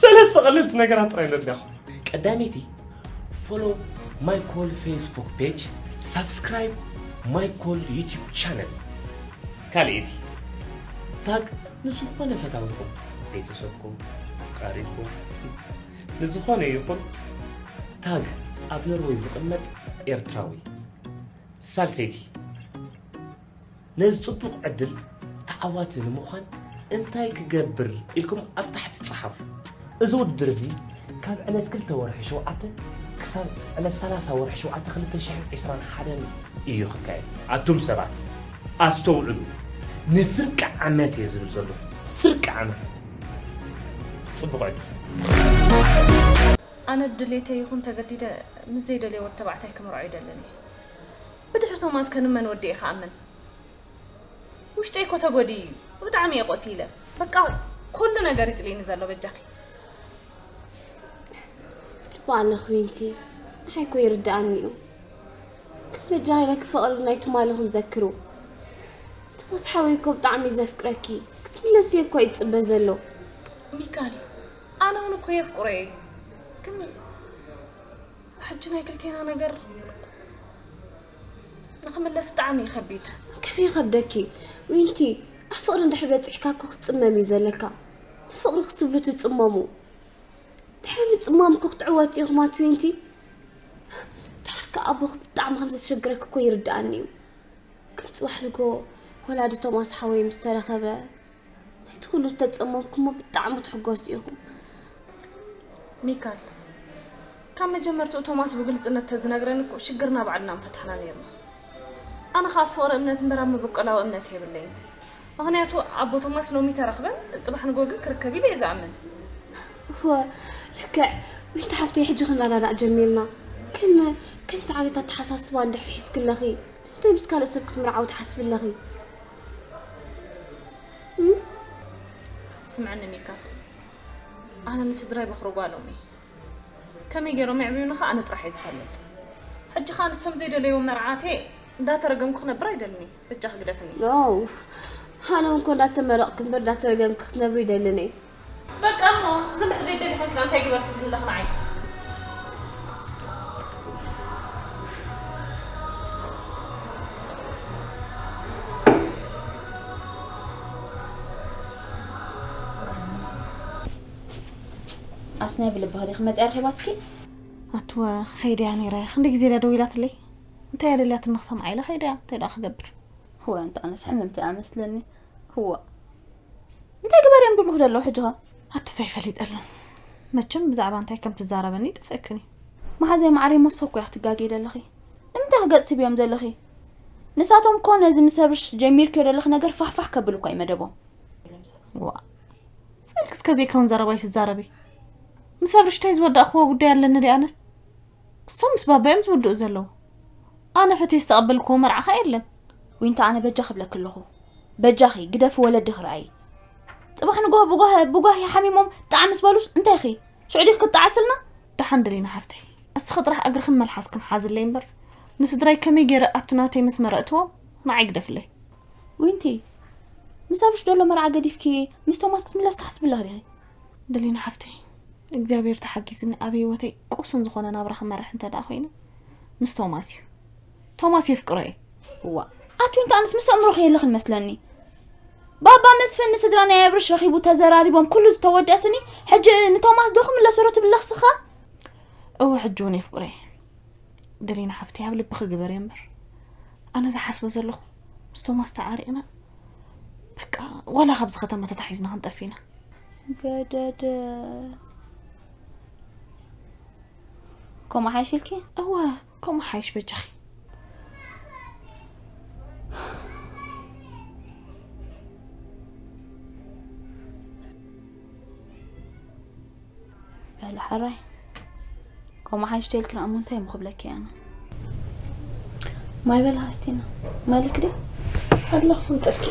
ሰለስተ ቀለልቲ ነገራት ጥራይ ነድልያኹም። ቀዳመይቲ፣ ፎሎ ማይኮል ፌስቡክ ፔጅ፣ ሳብስክራይብ ማይኮል ዩቲዩብ ቻነል። ካልኣይቲ፣ ታግ ንዝኾነ ፈታዊኹም፣ ቤተሰብኩም፣ ኣፍቃሪትኩም፣ ንዝኾነ ይኹን ታግ ኣብ ኖርወይ ዝቕመጥ ኤርትራዊ። ሳልሰይቲ፣ ነዚ ጽቡቕ ዕድል ተዓዋቲ ንምዃን እንታይ ክገብር ኢልኩም ኣብ ታሕቲ ጸሓፉ። እዚ ውድድር እዚ ካብ ዕለት ክልተ ወርሒ ሸውዓተ ክሳብ ዕለት ሰላሳ ወርሒ ሸውዓተ ክልተ ሽሕን ዕስራን ሓደን እዩ ክካየድ። ኣቱም ሰባት ኣስተውዕሉ፣ ንፍርቂ ዓመት እየ ዝብል ዘለኹ። ፍርቂ ዓመት። ጽቡቕ ዕድል። ኣነ ብድሌተይ ይኹን ተገዲደ ምስ ዘይደልየ ወዲ ተባዕታይ ክምርዖ ይደልን እየ። ብድሕሪ ቶማስ ከ ንመን ወዲኤ ክኣምን? ውሽጠይ እኮ ተጎዲኡ እዩ። ብጣዕሚ እየ ቆሲለ። በቃ ኩሉ ነገር ይጽልኢኒ ዘሎ በጃኺ። ጽቡቕ ኣለኺ ዊንቲ፣ ንዓይ እኮ ይርድኣኒ እዩ። ግን በጃኺ ኢለኪ ፍቕሪ ናይ ትማልኹም ዘክሩ። ቶማስ ሓወይ እኮ ብጣዕሚ እዩ ዘፍቅረኪ። ክትምለስዮ እኮ እዩ ዝጽበ ዘሎ። ሚካል፣ ኣነ እውን እኮ የፍቅሮ እየ። ግን ሕጂ ናይ ክልቴና ነገር ንኽምለስ ብጣዕሚ እዩ ከቢድ። ከመይ ይኸብደኪ ዊንቲ፣ ኣብ ፍቕሪ እንድሕር በጺሕካ እኮ ክትጽመም እዩ ዘለካ። ንፍቕሪ ክትብሉ ትጽመሙ። ድሕሪ ምጽማም እኮ ክትዕወት ኢኹም ኣቲ ዊንቲ። ድሓር ከኣ ኣቦኺ ብጣዕሚ ከም ዘሸግረኪ እኮ ይርድኣኒ እዩ። ግን ጽባሕ ንጎ ወላዲ ቶማስ ሓወይ ምስ ተረኸበ፣ ነቲ ኩሉ ዝተጸመምኩሞ ብጣዕሚ ትሕጎሱ ኢኹም። ሚካል፣ ካብ መጀመርትኡ ቶማስ ብግልጽነት ተዝነግረኒ እኮ ሽግርና ባዕልና ምፈታሕና ነይርና። ኣነ ካብ ፍቕሪ እምነት እምበር ኣብ ምብቆላዊ እምነት የብለይን። ምኽንያቱ ኣቦ ቶማስ ሎሚ ተረኽበን ጽባሕ ንጎ ግን ክርከብ ኢለ እየ ዝኣምን። እወ ልክዕ ዊንቲ ሓፍተይ፣ ሕጂ ክንረዳዳእ ጀሚርና። ግን ከምዚ ዓይነት ኣተሓሳስባ እንድሕር ሒዝኪ ኣለኺ፣ እንታይ ምስ ካልእ ሰብ ክትምርዓዊ ትሓስቢ ኣለኺ? ስምዕኒ ሚካል፣ ኣነ ንስድራይ በኹሪ ጓሎም እየ። ከመይ ገይሮም የዕብዩኒ ኸኣ ኣነ ጥራሕ እየ ዝፈልጥ። ሕጂ ኸኣ ንሶም ዘይደለይዎ መርዓቴ እንዳተረገምኩ ክነብር ኣይደልን እየ። በጃኺ ግደፍኒ። ኖው፣ ኣነ እውን እኮ እንዳተመረቕኪ እምበር እንዳተረገምኪ ክትነብሪ ኣይደልን እየ። በቃ እሞ ዝልሕ ደይደሊ ኮንኪ እንታይ ግበር ትብሊ ኣለኺ ንዓይ? ኣስናይ ብልብኺ ዲኺ መጺኣ ረኺባትኪ? ኣትወ ከይደያ ነይረ ክንደይ ግዜ ደኣ ደዊላትለይ እንታይ እያ ደልያትኒ ክሰምዓ ኢለ ከይደያ እንታይ ደኣ ክገብር። እወ ኣንታ ኣነስ ሕምምቲ እያ መስለኒ። እዋ እንታይ ግበር እዮም ድብሉኺ ደለዉ ሕጂ ኸ? ኣቲ እንታይ ፈሊጠሎም መቸም ብዛዕባ እንታይ ከም ትዛረበኒ ይጠፍእክን እዩ። መሓዘይ ማዓረይ ሞሶ እኮ እያ ክትጋገይ ደለኺ። ንምንታይ ክገጽ ትብዮም ዘለኺ? ንሳቶም እኮ ነዚ ምስ ኣብርሽ ጀሚርክዮ ደለኺ ነገር ፋሕፋሕ ከብል እኮ እዩ መደቦም። ዋ ስእልኪ እስከ ዘይከውን ዘረባ ኣይትዛረቢ። ምስ ኣብርሽ እንታይ ዝወዳእክዎ ጉዳይ ኣለኒ ድየ ኣነ? እሶም ምስ ባባ እዮም ዝውድኡ ዘለዉ። ኣነ ፈትየ ዝተቐበልክዎ መርዓ ኸኣ የለን። ዊንታ ኣነ በጃ ክብለኪ ኣለኹ። በጃኺ ግደፊ ወለዲ ክረኣይ። ጽባሕ ንግሆ ብጓህ ብጓህ ሓሚሞም ጣዕ ምስ በሉስ እንታይ ኢኺ? ሽዑ ዲኺ ክትጠዓስልና? ደሓን ደሊና ሓፍተይ እስኺ ጥራሕ እግርኽን መልሓስክን ሓዝለይ እምበር ንስድራይ ከመይ ገይረ ኣብቲ ናተይ መስመር ኣእትዎም ንዓይ ግደፍለይ። ዊንቲ ምስ ኣብርሽ ደሎ መርዓ ገዲፍኪ ምስ ቶማስ ክትምለሲ ትሓስቢ ኣለኺ ዲኺ? ደሊና ሓፍተይ እግዚኣብሔር ተሓጊዙኒ ኣብ ህይወተይ ቅሱን ዝኾነ ናብራ ክመርሕ እንተ ደኣ ኮይነ ምስ ቶማስ እዩ። ቶማስ የፍቅሮ እየ። እዋ ኣቲ ዊንታ ኣነስ ምስ ኣእምሮኺ የለኽን መስለኒ። ባባ መስፍን ንስድራ ናይ ኣብርሽ ረኺቡ ተዘራሪቦም ኩሉ ዝተወደኣ ስኒ ሕጂ ንቶማስ ዶ ክምለሶ ዶ ትብሊ ኣለኽስኻ? እወ ሕጂ እውን የፍቅሮ እየ። ደሊና ሓፍተይ ኣብ ልብኺ ግበርዮ እምበር ኣነ ዝሓስቦ ዘለኹ ምስ ቶማስ ተዓሪቕና በቃ ዋላ ካብዚ ከተማ ተታሒዝና ክንጠፍእ ኢና። ገደደ ከምኡ ሓይሽ ኢልኪ? እወ ከምኡ ሓይሽ በጃኺ። በሊ ሕራይ ከምኡ ሓይሽ ተይልክና እሞ እንታይ እሞ ክብለኪ ኣነ። ማይ በሊ ሃስቲና ማይ ልክ ድዩ? ኣለኹ ምፅልኪ።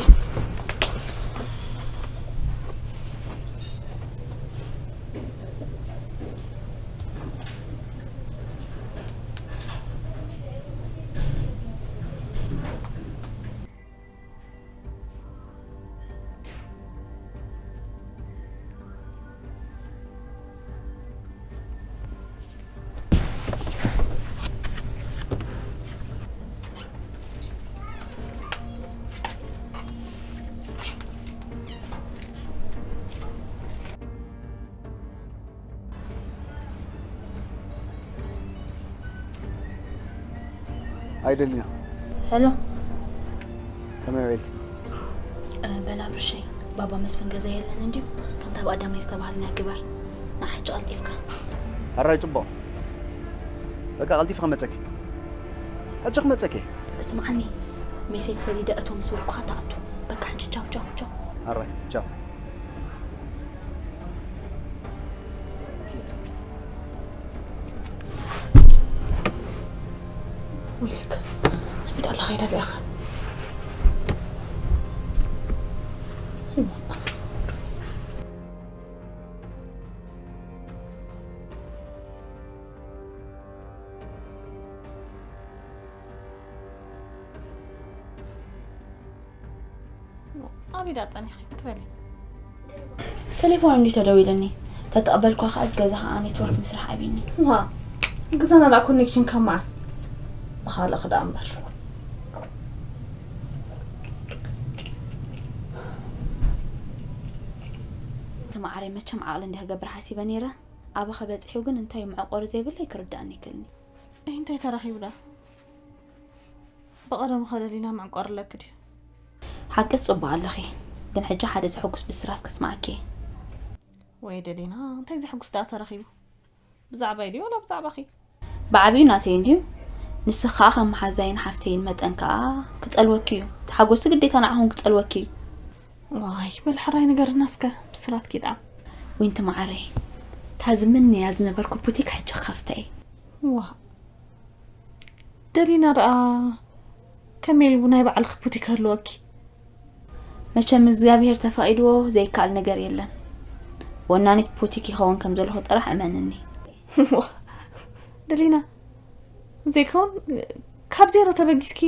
ኣይደሊና ሄሎ ከም መቤል። በል ኣብርሸይ፣ ባባ መስፍን ገዛ የለን እንድዩ? ከምታ ብቀዳማይ ዝተባሃልና ግበር። ንዓ ሕጂ ቀልጢፍካ። ሕራይ ጽቡቕ። በቃ ቀልጢፈ ክመጸኪ። ሕጂ ክመጸኪ። ስምዓኒ፣ ሜሴጅ ሰዲደ እቶ ምስ በልኩኻ ትኣቱ። በቃ ሕጂ ቻው፣ ቻው፣ ቻው። ሕራይ፣ ቻው። ወይለከ፣ ኣቢዳ ኣላ ኸይዳ እዚኣኸ። ኣቢዳ ጸኒኺ ክበሊ። ቴሌፎን እንዲ ተደዊልኒ፣ ተተቐበልኳ ኸዓ፣ እዚ ገዛ ኸዓ ኔትወርክ ምስራሕ ኣቢኒ። ዋ፣ ገዛና ደኣ ኮኔክሽን ካብ መዓስ? ብኻልእ ክዳ እምበር። እቲ መዓረይ መቸም ዓቕሊ እንዲ ክገብር ሓሲበ ነይረ። ኣበ ከበጺሑ ግን እንታይ መዕቆሪ ዘይብለይ ክርዳእኒ ይክእልኒ። እይ፣ እንታይ ተረኺቡ ደኣ? ብቐደሙ ከ ደሊና መዕቆሪ ኣለኪ ድዩ? ሓቅስ ጽቡቕ ኣለኺ፣ ግን ሕጂ ሓደ ዘሐጉስ ብስራት ከስምዓኪ እየ። ወይ ደሊና፣ እንታይ ዘሐጉስ ደኣ ተረኺቡ? ብዛዕባይ ድዩ ዋላ ብዛዕባኺ? ብዓቢኡ ናተይ እንድዩ። ንስኺ ከኣ ከም መሓዛይን ሓፍተይን መጠን ከኣ ክጸልወኪ እዩ። ተሓጎሲ ግዴታ ንዓኹም ክጸልወኪ እዩ። ዋይ፣ በል ሕራይ ንገርና እስከ፣ ብስራትኪ ይጥዓም። ዊንቲ መዓረይ፣ እታ ዝምነያ ዝነበርኩ ቡቲክ ሕጂ ክኸፍታ እየ። ዋእ፣ ደሊና ደኣ ከመይ ኢሉ ናይ ባዕልኺ ቡቲክ ክህልወኪ? መቸም እግዚኣብሄር ተፈቒድዎ ዘይከኣል ነገር የለን። ወናኒት ቡቲክ ይኸውን ከም ዘለኹ ጥራሕ እመንኒ። ዋ፣ ደሊና፣ ዘይከውን ካብ ዜሮ ተበጊስኪ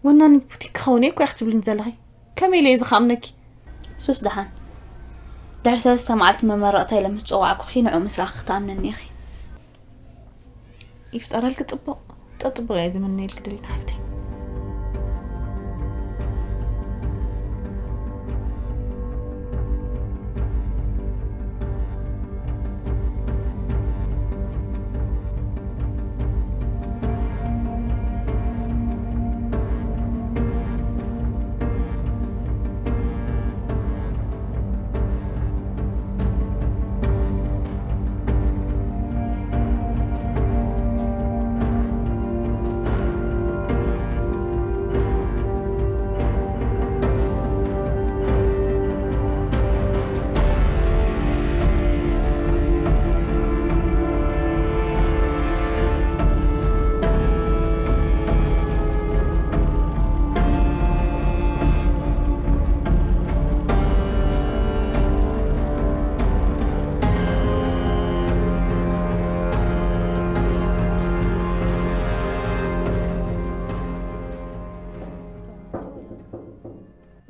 ወናኒት ቡቲክ ክኸውን እየ እኮ ኢኺ ትብልኒ ዘለኺ። ከመይ ኢለ እየ ዝኸኣምነኪ? ሱስ ደሓን። ድሕሪ ሰለስተ መዓልቲ መመረቕታ ኢለ ምስ ጸዋዕኩኺ ንዑ ምስራኽ ክትኣምንኒ ኢኺ። ይፍጠረልኪ ጽቡቕ። ጥጥቡቕ እየ ዝምነየልኪ ደሊና ሓፍተይ።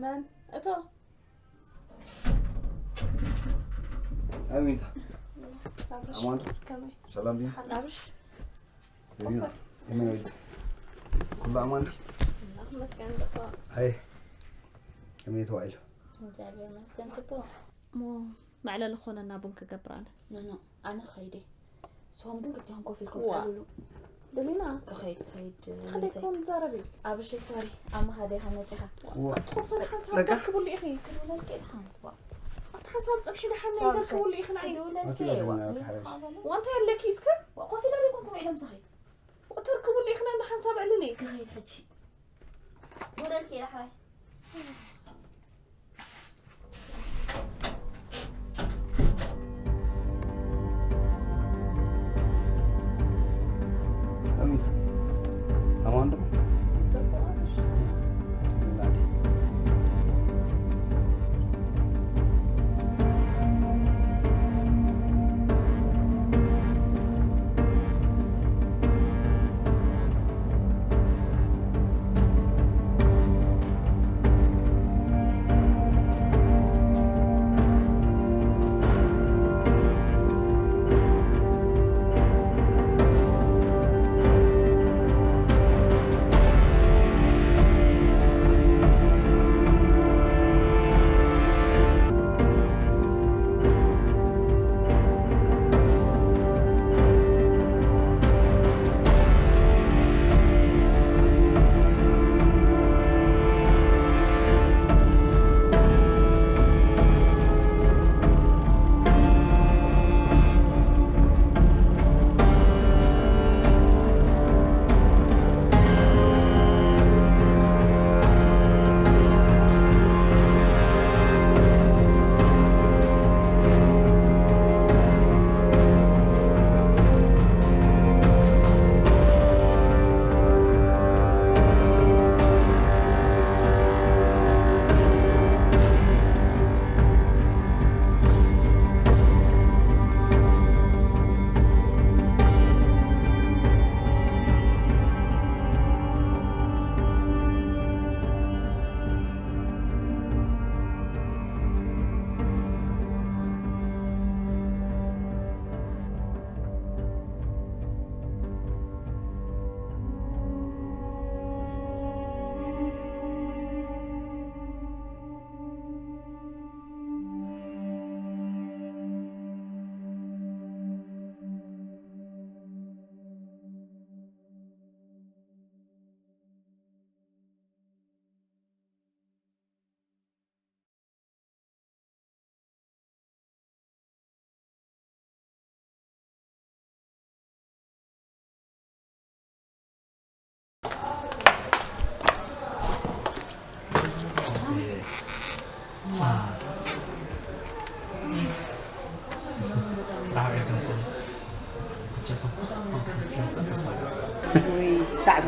መን? እቶ። ኣይ ዊንታ። ኣብርሽ፣ ኣማን። ከመይ? ሰላም ድዩ? ኣብርሽ። ዊንታ፣ ከመይ ውዒልኪ? ኩሉ ኣማን ድዩ? ኣምላኽ ይመስገን፣ ጽቡቕ። ኣይ፣ ከመይ ተዋዒሉ? እግዚኣብሔር ይመስገን፣ ጽቡቕ። እሞ መዕለሊ ክኾነና ቡን ክገብር ኣነ። ኖ፣ ኖ፣ ኣነ ክኸይድ እየ። ንስኹም ግን ክልቲኹም ኮፍ ኢልኩም ዋ። ዕልሉ። ደሊና። ክኸይድ፣ ክኸይድ፣ ተኸደይ እንታይ? ክኾን ዛረቢ። ኣብርሸይ፣ ሶሪ፣ ኣብ ምኻደይ ኢኻ መጺኻ። ዋ። ኣትኾፈን ሓንሳብ ለካ? ተርክብሉ ኢኺ። ክድውለልኪ እየ ደሓን። ዋ። ኣቲ ሓንሳብ ጽንሒ ደሓን ናይ ሶሪ፣ ዘርክብሉ ኢኺ ንዓይ። ክድውለልኪ እየ፣ ዋ። ኣቲ ለካ? ምን ትኻበለ? ዋ፣ እንታይ ኣለኪ እስከ? ዋ፣ ኮፍ ኢለ ዲኩም ከምኡ ኢሎም ዝኸይድ? ተርክብሉ ኢኺ ናይ ሓንሳብ ዕልሊ። ክኸይድ ሕጂ። ክድውለልኪ እየ ዳሕራይ። ኣሚንታ። ኣማን ዶ? ጽቡቕ። ላዲ።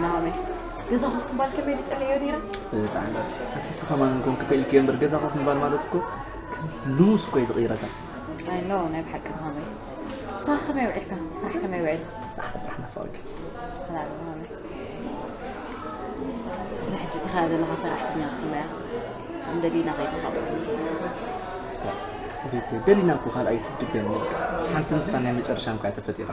ናሆመይ፣ ገዛ ኮፍ ምባል ከመይ ዝጸለዮ ነይራ? ብጣዕሚ። ኣቲ ንስኺ ከማን ኮንኪ ክኢልኪ እምበር፣ ገዛ ኮፍ ምባል ማለት እኮ ከም ልሙስ እኮ እዩ ዝቕይረካ። ኣይ ኖ፣ ናይ ብሓቂ ናሆመይ። ንስኻ ከመይ ውዒልካ? ስራሕ ከመይ ውዒል? ጻዕዳ ብራህ ናፋቂ። ሰላም ናሆመይ። እዚ ሕጂ እቲኻ ዘለኻ ሰራሕተኛ ክመያ እንደሊና ከይትኻብኦ። ቤት ደሊና እኮ ካልኣይ ትድገም። ሓንቲ ንሳ ናይ መጨረሻ እንኳ ተፈጢራ።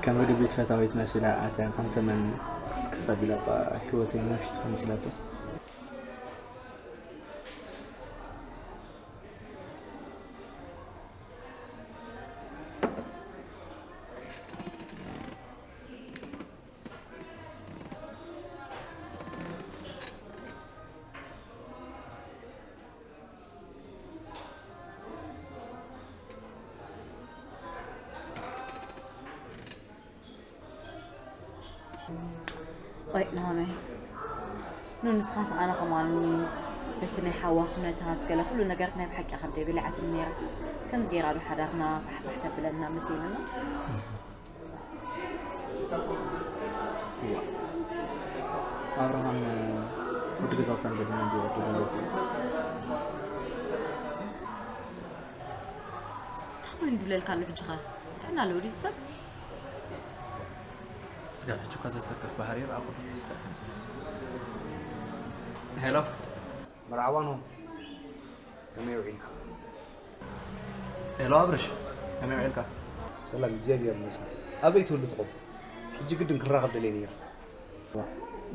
ከም ርግቢት ፈታዊት መሲላ ኣትያ፣ ከም ተመን ክስክስ ኣቢላ፣ እባ ህይወተይ መንፊት ኮን መሲላቶ። ቆይ ናሆመይ፣ ኑ ንስኻስ ኣነ ከማን በቲ ናይ ሓዋ ኩነታት ገለ ኩሉ ነገር ናይ ብሓቂ ከም ደይ ብልዓትኒ ነይራ። ከምዚ ገይራ ዶ ሓዳርና ፋሕፋሕ ተብለና መሲሉና? እዋ። ኣብርሃም ወዲ ገዛውታ እንደድና እንዲ ወዲ ገለጽ። እንታይ ኮይኑ ድለልካ ኣሎ ሕጂ ኸ? ጥዕና ኣለዎ ድዩ ሰብ? ስጋብ ሕጂ እኳ ዘሰክፍ ባህሪ ይርኣ ኩሉ ስጋብ ሕጂ። ሄሎ። መርዓባ ኖ። ከመይ ውዒልካ? ሄሎ ኣብርሽ፣ ከመይ ውዒልካ? ሰላም፣ እግዚኣብሔር ይመስገን። ኣበይ ትውልድ ትኾን? ሕጂ ግድን ክራኸብ ደልየ ነይረ።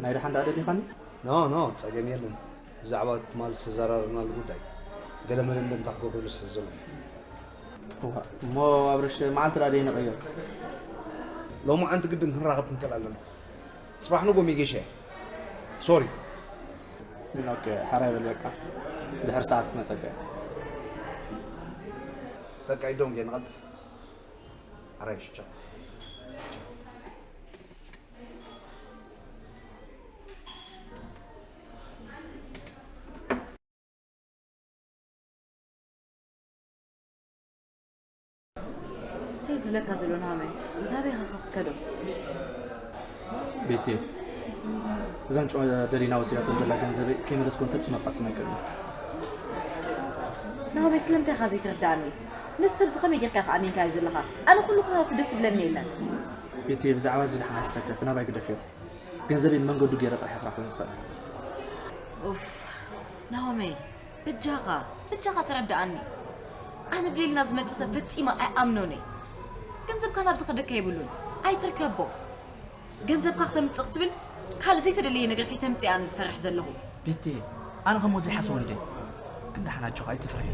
ናይ ደሓን ደኣ ደሊኻኒ? ኖ፣ ኖ፣ ጸገም የለን። ብዛዕባ ትማል ዝተዘራረብናሉ ጉዳይ ገለ መደምደምታ ክገብረሉ ስለ ዘለኹ። እዋ፣ እሞ ኣብርሽ፣ መዓልቲ ደኣ ደይ ንቐይር? ሎማዓንቲ ግድን ክንራኸብ ክንክእል ኣለና። ጽባሕ ንጎ ሜጌሻ። ሶሪ። ኦኬ፣ ሓራይ በል በቃ። ድሕሪ ሰዓት ክመጸካ እየ። በቃ፣ ይዶም ገ ንቐልጥፍ። ሓራይ፣ ቻው። እንታይ ዝብለካ ዘሎ ናሆመይ? ናበይ ኢኻ ክትከዶ? ቤቴ፣ እዛ ንጭዋ ደሊና ወሲዳቶ ዘላ ገንዘበይ ከይመለስኩ ፈጺመ ክቐስን ኣይክእልን። ናሆመይ፣ ስለምንታይ ኢኻ ዘይትርድኣኒ? ነዚ ሰብዚ ከመይ ጌርካ ኢኻ ኣሚንካዮ ዘለኻ? ኣነ ኩሉ ኩነታቱ ደስ ዝብለኒ የለን። ቤቴ፣ ብዛዕባ እዚ ደሓን ኣይትሰከፊ፣ ናባይ ግደፍዮ። ገንዘበይ መንገዱ ገይረ ጥራሕ እየ ክረኽቦ ዝኽእል። ኡፍ፣ ናሆመይ፣ በጃኻ፣ በጃኻ ተረድኣኒ። ኣነ ብሌልና ዝመጽእ ሰብ ፈጺመ ኣይኣምኖን እየ። ገንዘብካ ናብ ዝኸደካ የብሉን፣ ኣይትርከቦ። ገንዘብካ ክተምጽእ ክትብል ካልእ ዘይተደለየ ነገር ከይተምጽእ ኣነ ዝፈርሕ ዘለኹ። ቤቴ፣ ኣነ ከምኡ ዘይሓስቦ እንዴ? ግን ደሓን ኣጆኻ፣ ኣይትፍርሒ።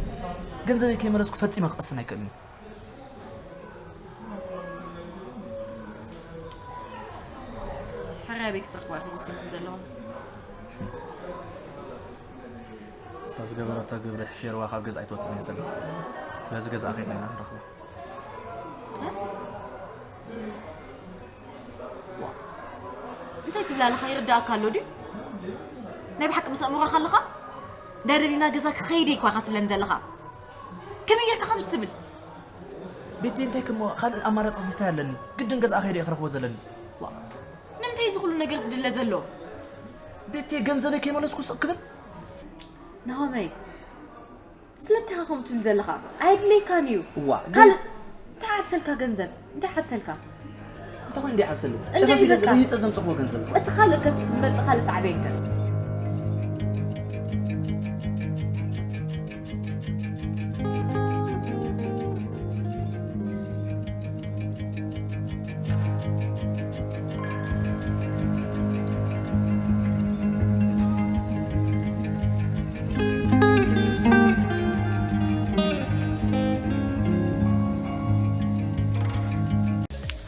ገንዘበይ ከይመለስኩ ፈጺመ ክቐስን ኣይክእልን። ሕራይ ኣበይ ክትረኽባ ኢኹም ወሲንኩም ዘለኹም? እሳ ዝገበረቶ ግብሪ ሕፌርዋ ካብ ገዛ ኣይትወፅእን እየ ዘለኹ። ስለዚ ገዛ ከይድና ኢና ንረኽባ። እ? ዋ፣ እንታይ ትብል ኣለኻ? ይርዳእካ ኣሎ ድዩ? ናይ ብሓቂ ምስ ኣእምሮኻ ኣለኻ? እንዳ ደሊና ገዛ ክኸይድ እኳ ኢኻ ትብለኒ ዘለኻ። ከመይ ጌርካ ከምዚ ትብል? ቤቴ፣ እንታይ ክሞ ካልእ ኣማራፂ እንታይ ኣለኒ? ግድን ገዛ ከይደ እየ ክረኽቦ ዘለኒ። ዋ፣ ንምንታይ እዚ ኩሉ ነገር ዝድለ ዘሎ? ቤቴ፣ ገንዘበይ ከይመለስኩ ስቕ ክብል? ናሆመይ፣ ስለምንታይ ኢኻ ከምኡ ትብል ዘለኻ? ኣየድልየካን እዩ። እዋ፣ ግን ካልእ እንታይ ዓብሰልካ ገንዘብ? እንታይ ዓብሰልካ? እንታይ ኮይኑ እንዲይ ዓብሰለይ? እንደ ጨፈፊ ኢለ በቃ። ረሂጸ ዘምጽእዎ ገንዘብ እኮ። እቲ ካልእ ከ ዝመጽእ ካልእ ሳዕቤን ከ?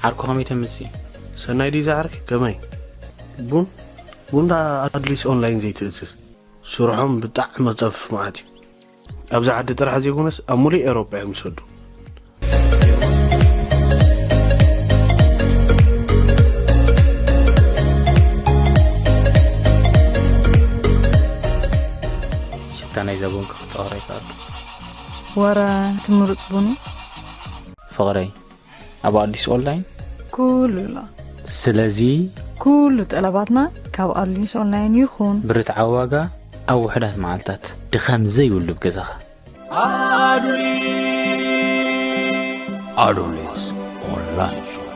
ዓርኩ ከመይ ተምሲ? ሰናይ ድዩ ዝዓርከይ? ከመይ? ቡን? ቡን ደኣ ኣድሊስ ኦንላይን ዘይትእዝዝ? ስርሖም ብጣዕሚ ጸፍፍ መዓት እዩ። ኣብዚ ዓዲ ጥራሕ ዘይኮነስ ኣብ ሙሉእ ኤውሮጳ እዮም ዝሰዱ። ሽታ ናይዛ ቡን ክጸወር ኣይከኣልኩ። ወረ እቲ ምሩጽ ቡን እዩ። ፍቕረይ፣ ኣብ ኣዲስ ኦንላይን? ኩሉ ኣሎ። ስለዚ ኩሉ ጠለባትና ካብ ኣሉኒስ ኦንላይን ይኹን። ብርትዓዊ ዋጋ ኣብ ውሑዳት መዓልታት ድኻም ዘይብሉ ኣብ ገዛኻ። ኣሉኒስ ኦንላይን ሾፕ።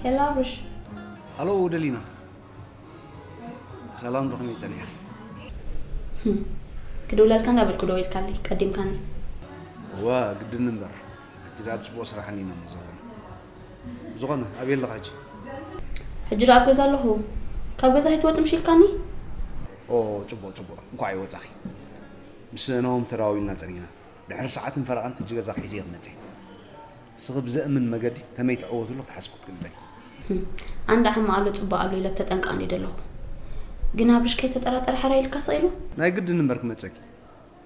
ሄሎ ኣብርሽ። ሃሎ ደሊና፣ ሰላም ዶ፣ ከመይ ጸኒሕኺ? ህም፣ ክድውለልካ እንዳበልኩ ደዊልካለይ፣ ቀዲምካኒ። እዋ፣ ግድን እምበር፣ ሕጂ ደኣ ኣብ ጽቡቕ ስራሕ እኒና እሞ ዘለና። ዝኾነ፣ ኣበይ ኣለኻ ሕጂ? ሕጂ ደኣ ኣብ ገዛ ኣለኹ። ካብ ገዛ ኣይትወጽም ሽልካኒ? ኦ፣ ጽቡቕ፣ ጽቡቕ፣ እንኳዕ ኣይወጻኺ። ምስ ናሆም ተደዋዊልና ጸኒሕና። ድሕሪ ሰዓትን ፈረቓን ሕጂ ገዛ ሒዘ እየ ክመጽእ። ንስኺ ብዘእምን መገዲ ከመይ ትዕወትሉ ክትሓስቢ ክትክእሊ ኣለኪ። ህም፣ ኣንዳ ሕማቕ ኣሎ ጽቡቕ ኣሎ ኢለ ብተጠንቃቕ እንድየ ዘለኹ። ግን ኣብርሽ ከይተጠራጠረ ሕራይ ኢልካ ስቕ ኢሉ? ናይ ግድን እምበር ክመጸኪ።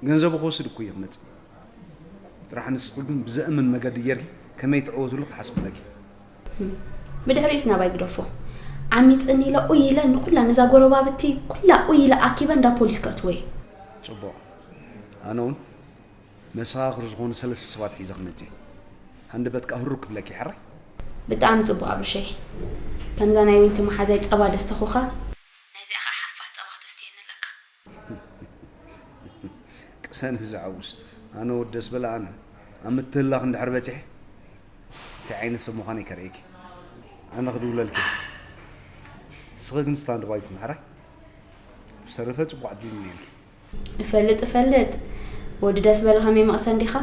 ገንዘቡ ክወስድ እኮ እየ ክመጽእ። ጥራሕ ንስኺ ግን ብዘእምን መገዲ ጌርኪ ከመይ ትዕወትሉ ክትሓስቢ ኣለኪ። ህም፣ ብድሕሪኡስ ናባይ ግደፎ። ዓሚጽኒ ኢለ ኡይ ኢለ ንኩላ ነዛ ጎረባብቲ ኩላ ኡይ ኢለ ኣኪበ እንዳ ፖሊስ ከእትዎ እየ። ጽቡቕ። ኣነ እውን መሰኻኽር ዝኾኑ ሰለስተ ሰባት ሒዘ ክመጽእ እየ። ሃንደበት ከኣ ህሩብ ክብለኪ ሕራይ። ብጣዕሚ ጽቡቕ ኣብርሸይ። ከምዛ ናይ ዊንቲ መሓዛይ ጸባ ደስተኹኻ፣ ናይዚኣ ኸኣ ሓፋስ ጸባ ክተስትየኒ ኣለካ። ቅሰኒ ብዘዓውስ፣ ኣነ ወዲ ደስ በለ ኣነ። ኣብ ምትህልላኽ እንድሕር በጺሐ፣ እንታይ ዓይነት ሰብ ምዃነይ ከርእየኪ። ኣነ ክድውለልኪ። ንስኺ ግን ስታንድ ባይ ኩኒ ሕራይ። ብዝተረፈ ጽቡቕ ዕድል ይምነየልኪ። እፈልጥ፣ እፈልጥ። ወዲ ደስ በለ ከመይ መቕሰን ዲኻ?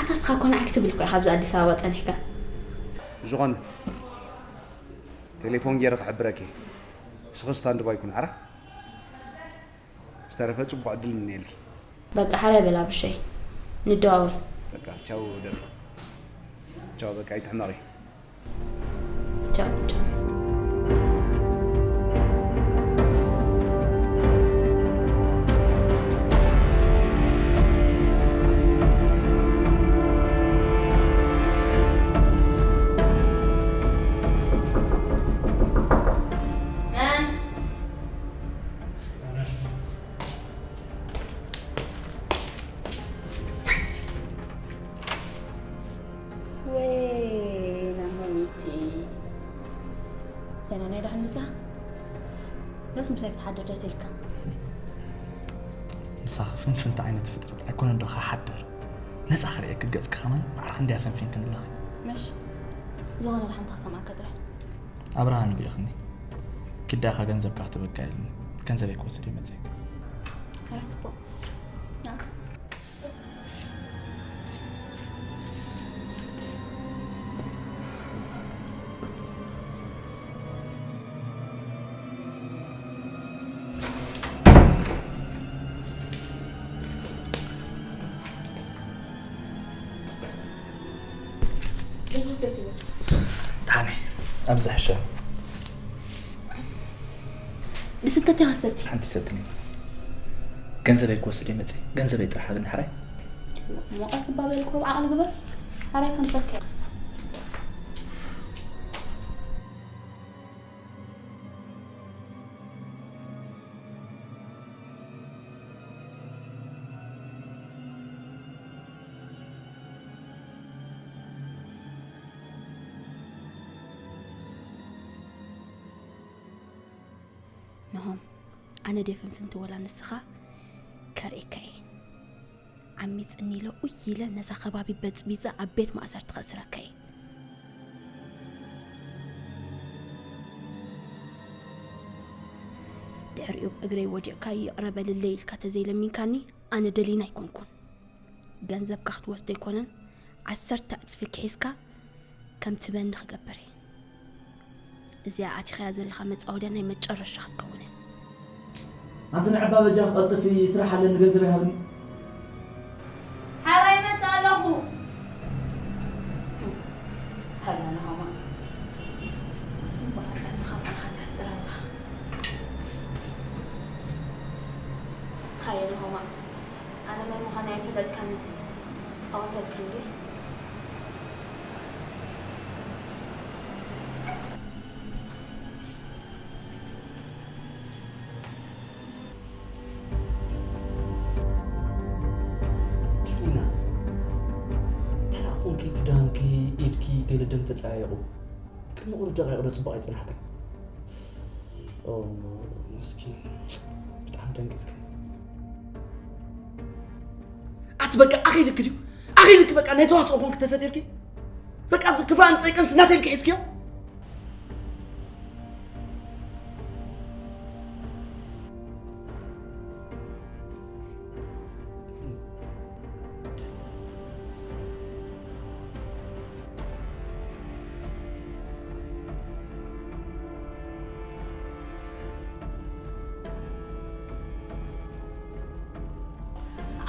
ኣታ እስኻ እኮ ንዓይ ክትብል እኮ ኢኻ ኣብዚ ኣዲስ ኣበባ ጸኒሕካ። ብዝኾነ፣ ቴሌፎን ገይረ ክሕብረኪ። ንስኺ ስታንድ ባይ ኩኒ፣ ሓራ? ዝተረፈ ጽቡቕ ዕድል ይምነየልኪ። በቃ፣ ሓራ ይበል ኣብርሸይ። ንደዋወል። በቃ፣ ቻው ደርፊ። ቻው፣ በቃ፣ ኣይትሕመቒ። ቻው፣ ቻው። መን? ወይ ናሆሚቲ፣ ገና ናይ ደሓን ምጻ? ሎስ ምሳይ ክትሓድር ደስ ኢልካ? ምሳኺ ፍንፍንቲ ዓይነት ፍጥረት ኣይኮነን ዶ ክሓድር? ነጻ ክርእየኪ ገጽኪ ከማን ማዕረ ክንደይ ኣፈንፊንክኒ ኣለኺ። ምሽ? ዝኾነ ደሓን ተኽሰማካ ጥራይ። ኣብርሃም ይልእኽኒ። ኪዳኻ ገንዘብካ ክትበካ ኢልኒ። ገንዘበይ ክወስድ ይመጽእ። ሕራይ ጽቡቕ። ናት። ደሓነይ፣ ኣብዚ ሕሸ። ንስንከ እንታይ ክትሰቲ? ሓንቲ ሰትኒ። ገንዘበይ ክወስድ ይመጽእ። ገንዘበይ ጥራሕ ሃብኒ ሕራይ። ሞቐስ እባ በልኮ፣ ዓቕሊ ግበር። ሕራይ ከምሰከ። ንሆም፣ ኣነ ድየ ፍንፍንቲ ወላ ንስኻ? ከርእየካ እየ። ዓሚጽኒ ኢለ ኡይ ኢለ ነዛ ከባቢ በጽቢጸ ኣብ ቤት ማእሰርቲ ከእስረካ እየ። ድሕሪኡ እግረይ ወዲቕካ ይቕረ በልለይ ኢልካ ተዘይለሚንካኒ ኣነ ደሊና ኣይኮንኩን። ገንዘብካ ክትወስዶ ኣይኮነን፣ ዓሰርተ ዕጽፊ ክሒዝካ ከም ትበኒ ክገብር እየ። እዚኣ ኣቲኻያ ዘለኻ መጻወድያ ናይ መጨረሻ ክትከውን እያ። ኣንቲ ንዕባ በጃ ክቐልጥፍ ስራሕ ኣለኒ፣ ገንዘብ ይሃብኒ። ሓራይ መጽእ ኣለኹ። ገለ ደም ተጸያየቑ። ቅድሚ ቁሩብ ደቓይቕ ዶ ጽቡቕ ኣይጸናሕካን? ኦ፣ መስኪን። ብጣዕሚ ደንጊጽካ። ኣቲ በቃ ኣኺልክ ድዩ? ኣኺልክ በቃ ናይ ተዋስኦ ኮንክ ተፈጢርኪ? በቃ እዚ ክፋእን ጸይቅንስ ናተይ ኢልኪ ሒዝክዮ?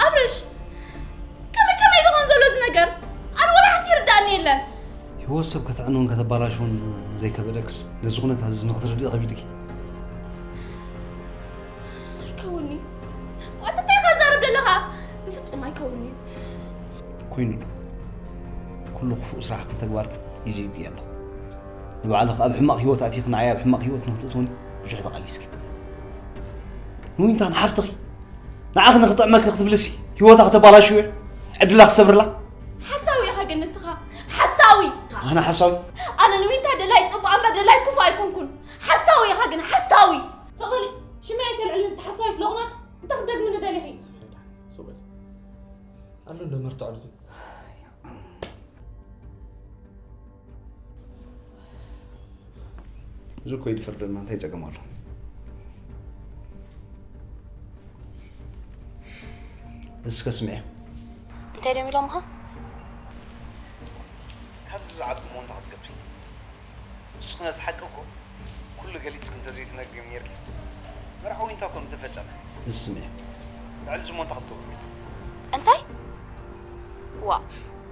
ኣብርሽ፣ ከመይ ከመይ ደኾን ዘሎ እዚ ነገር? ኣነ ወላ ሓንቲ ይርዳእኒ የለን። ህይወት ሰብ ከተዕንውን ከተባላሽውን ዘይከበደክስ፣ ነዚ ኩነታት እዚ ንክትርድኢ ከቢድኪ። ኣይከውን'ዩ። ዋት እንታይ ኢኻ ትዛረብ ዘለኻ? ብፍጹም ኣይከውን'ዩ። ኮይኑ ኩሉ ክፉእ ስራሕክን ተግባርክን ግዜ ይብቅዮ ኣሎ። ንባዕልኺ ኣብ ሕማቕ ህይወት ኣቲኺ ንዓይ ኣብ ሕማቕ ህይወት ንክትእትውኒ ብዙሕ ተቓሊስኪ። ንዊንታ ንሓፍትኺ ንዓኺ ንኽጥዕመኪ ክትብልሲ ህይወታ ክተባላሽውዮ ዕድላ ክሰብርላ። ሓሳዊ ኢኻ ግን ንስኻ። ሓሳዊ። ኣነ ሓሳዊ? ኣነ ንዊንታ ደላይ ጽቡቕ እምበር ደላይ ክፉእ ኣይኮንኩን። ሓሳዊ ኢኻ ግን ሓሳዊ። ስቕ በሊ። ሽመይ ኣይተልዕልን ተሓሳዊት ሎቕማጽ። እንታይ ክትደግምኒ ደሊኺ? ሱቕ በሊ። ኣሎ እንዶ መርትዖ ኣብዚ። እዚ እኮ እዩ ዝፈርደና፣ እንታይ ጸገም ኣሎ? እስከ ስምዒ። እንታይ ደም ኢሎምኻ? ካብዚ ዝዓቢ እሞ እንታይ ክትገብሪ? ንስኺ ነቲ ሓቂ እኮ ኩሉ ገሊጽኪ እንተዘይትነግርዮም ኔርኪ፣ መርዓ ዊንታ እኮ ምተፈጸመ። ንስምዒ። ልዕሊ እዚ እሞ እንታይ ክትገብሪ? እንታይ? ዋ፣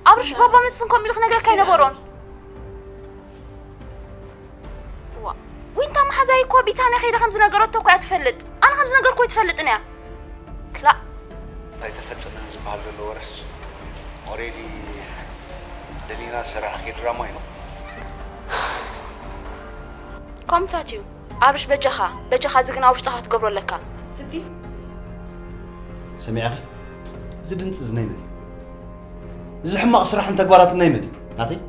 ኣብርሽ፣ ባባ መስፍን ከምኡ ኢሉ ክነግረካ ኣይነበሮን። ዋ፣ ዊንታ መሓዛይ እኮ ቢታንያ ከይደ ከም ዝነገረቶ እኮ እያ ትፈልጥ። ኣነ ከም ዝነገርኩ ኣይትፈልጥን እያ። ክላእ። እንታይ ተፈጸመ ዝበሃል ዘሎ ወረስ ኦሬዲ ደሊና ሰራሕኪ ድራማ እዩ። ከምታት እዩ። ኣብርሽ፣ በጃኻ፣ በጃኻ፣ እዚ ግን ኣብ ውሽጥኻ ክትገብሮ ኣለካ። ስዲ። ሰሚዕኺ? እዚ ድምፂ እዚ ናይ መን እዩ? እዚ ሕማቕ ስራሕን ተግባራትን ናይ መን እዩ? ናተይ?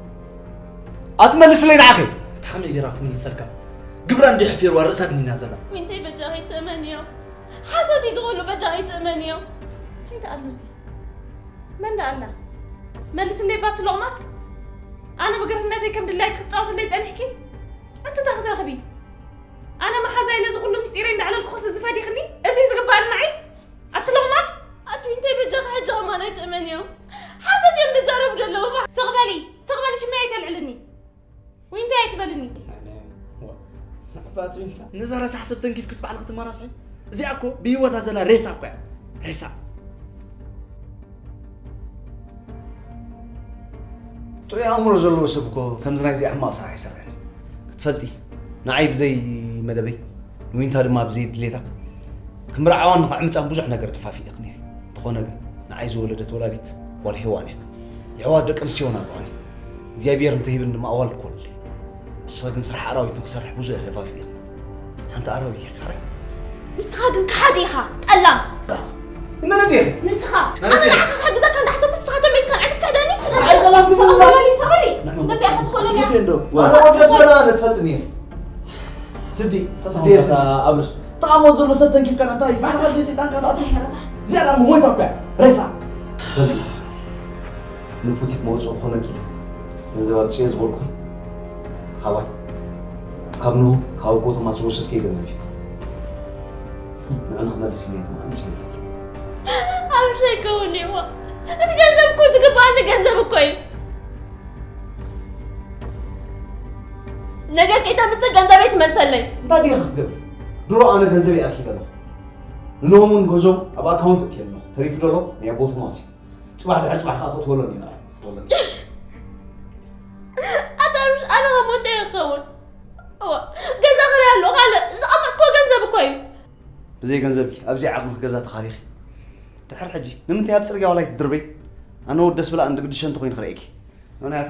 ኣትመልስለይ ንዓኺ። እታ ከመይ ገይራ ክትምልሰልካ? ግብራ እንዲ ሕፊርዋ ርእሳ ድኒና ዘላ። ዊንተይ በጃኺ ትእመንዮ። ሓሶት እዩ ዝኹሉ በጃኺ ትእመንዮ። እንታይ ደኣ ኣሎ እዚ? መን ደኣ ኣላ? መልስለይ ባቲ ሎቕማጽ። ኣነ ብግርህነተይ ከም ድላይ ክትጻወትለይ ጸኒሕኪ? ኣቲ እንታይ ክትረኽቢ? ኣነ መሓዛይ ነዚ ኩሉ ምስጢረይ እንዳዕለልኩ ክስ ዝፈዲኽኒ? እዚ ዝግባኣኒ ንዓይ? ኣቲ ሎቕማጽ! ኣቲ ዊንተይ በጃኺ ሕጂ ከማን ኣይትእመንዮም። ሓሶት እዮም ዝዛረቡ ዘለዉ። ስቕ በሊ፣ ስቕ በሊ ሽመይ ኣይተልዕልኒ። ዊንተይ ኣይትበልኒ። ኣነ፣ ዋ፣ ናዕባት ዊንታ። ነዛ ረሳሕ ሰብ ተንኪፍክስ ባዕልኺ ትመራስሒ? እዚኣ እኮ ብህይወታ ዘላ ሬሳ እኮ እያ። ሬሳ። ጥዑይ ኣእምሮ ዘለዎ ሰብ እኮ ከምዚ ናይዚ ሕማቕ ስራሕ ኣይሰርሕን እዩ። ክትፈልጢ፣ ንዓይ ብዘይ መደበይ ንዊንታ ድማ ብዘይ ድሌታ ክምርዓዋን ንኸዕምጻን ብዙሕ ነገር ተፋፊእኽኒ። እንተኾነ ግን ንዓይ ዝወለደት ወላዲት ጓል ሄዋን እያ። የሕዋት ደቂ ኣንስትዮ እውን ኣለዋኒ። እግዚኣብሔር እንተሂብኒ ድማ ኣዋልድ ክወልድ እየ። ንስኻ ግን ስራሕ ኣራዊት ንኽሰርሕ ብዙሕ ተፋፊእኽኒ። ሓንቲ ኣራዊት ኢኻ ራይ። ንስኻ ግን ከሓዲ ኢኻ፣ ጠላም። መን እንዲኻ? ንስኻ። መን ኣነ እንዲኻ? ንዓኻ ክሕግዘካ እንዳሕሰብኩ ንስኻ ተመይዝካ ንዓይ ክትክሕደኒ? ኣይ፣ ጠላም ትብልና። ሰበሊ፣ ሰበሊ። ንዕማ። ነዲኣ ክትኾነኒ እያ። ትፈትዮ እንዶ? ኣነ ወዲ ኣስመራ ኣነ ትፈልጥኒ እየ። ስዲ፣ ስዲ የስዲ። ኣብርሽ፣ ተቓሞ ዘሎ ሰብ ተንኪፍካ እንታይ? ባዕልኻ ዘይሰይጣንካ እንታይ? ረሳሕ፣ ረሳሕ። እዚኣ ደኣ ሞይታ እኮ እያ። ሬሳ። ትፈልጢ? ንቡቲክ መውፅኡ ክኾነኪ ኢለ ገንዘብ ኣምፅኤ ዝበልኩኺ ካባይ፣ ካብ ኖህ፣ ካብ ኣቦ ቶማስ ዝወሰድክዮ ገንዘብ እዩ። ንዑ ንኽመልስ ኢለ ድማ ኣምፅኤ። ኣብርሽ ኣይከውን እዩ። እቲ ገንዘብ እኮ ዝግብኣኒ ገንዘብ እኮ እዩ። ነገር ከይተምፅእ ገንዘበይ ትመልሰለይ። እንታይ ዲኻ ክትገብሪ? ድሮ ኣነ ገንዘበይ ኣኪበ ኣለኹ። ንኖህ እውን ገንዘቡ ኣብ ኣካውንት እትየ ኣለኹ። ተሪፉ ዘሎ ናይ ኣቦ ቶማስ እዩ። ጽባሕ ድሕሪ ጽባሕ ከዓ ክትወሎ ዲና። ኣታ ኣብርሽ፣ ኣነ ከሞ እንታይ ክኸውን? እዋ፣ ገዛ ክራይ ኣሎ፣ ካልእ ዝቐመጥክዎ ገንዘብ እኮ እዩ። ብዘይ ገንዘብኪ ኣብዘይ ዓቕምኺ ገዛ ተኻሪኺ። ድሕሪ ሕጂ ንምንታይ ኣብ ጽርግያ ዋላ ኣይትድርበይ? ኣነ ወዲ ደስ ብላ እንዲ ግድሸ እንተኾይኑ ክርእየኪ። ዮናታ።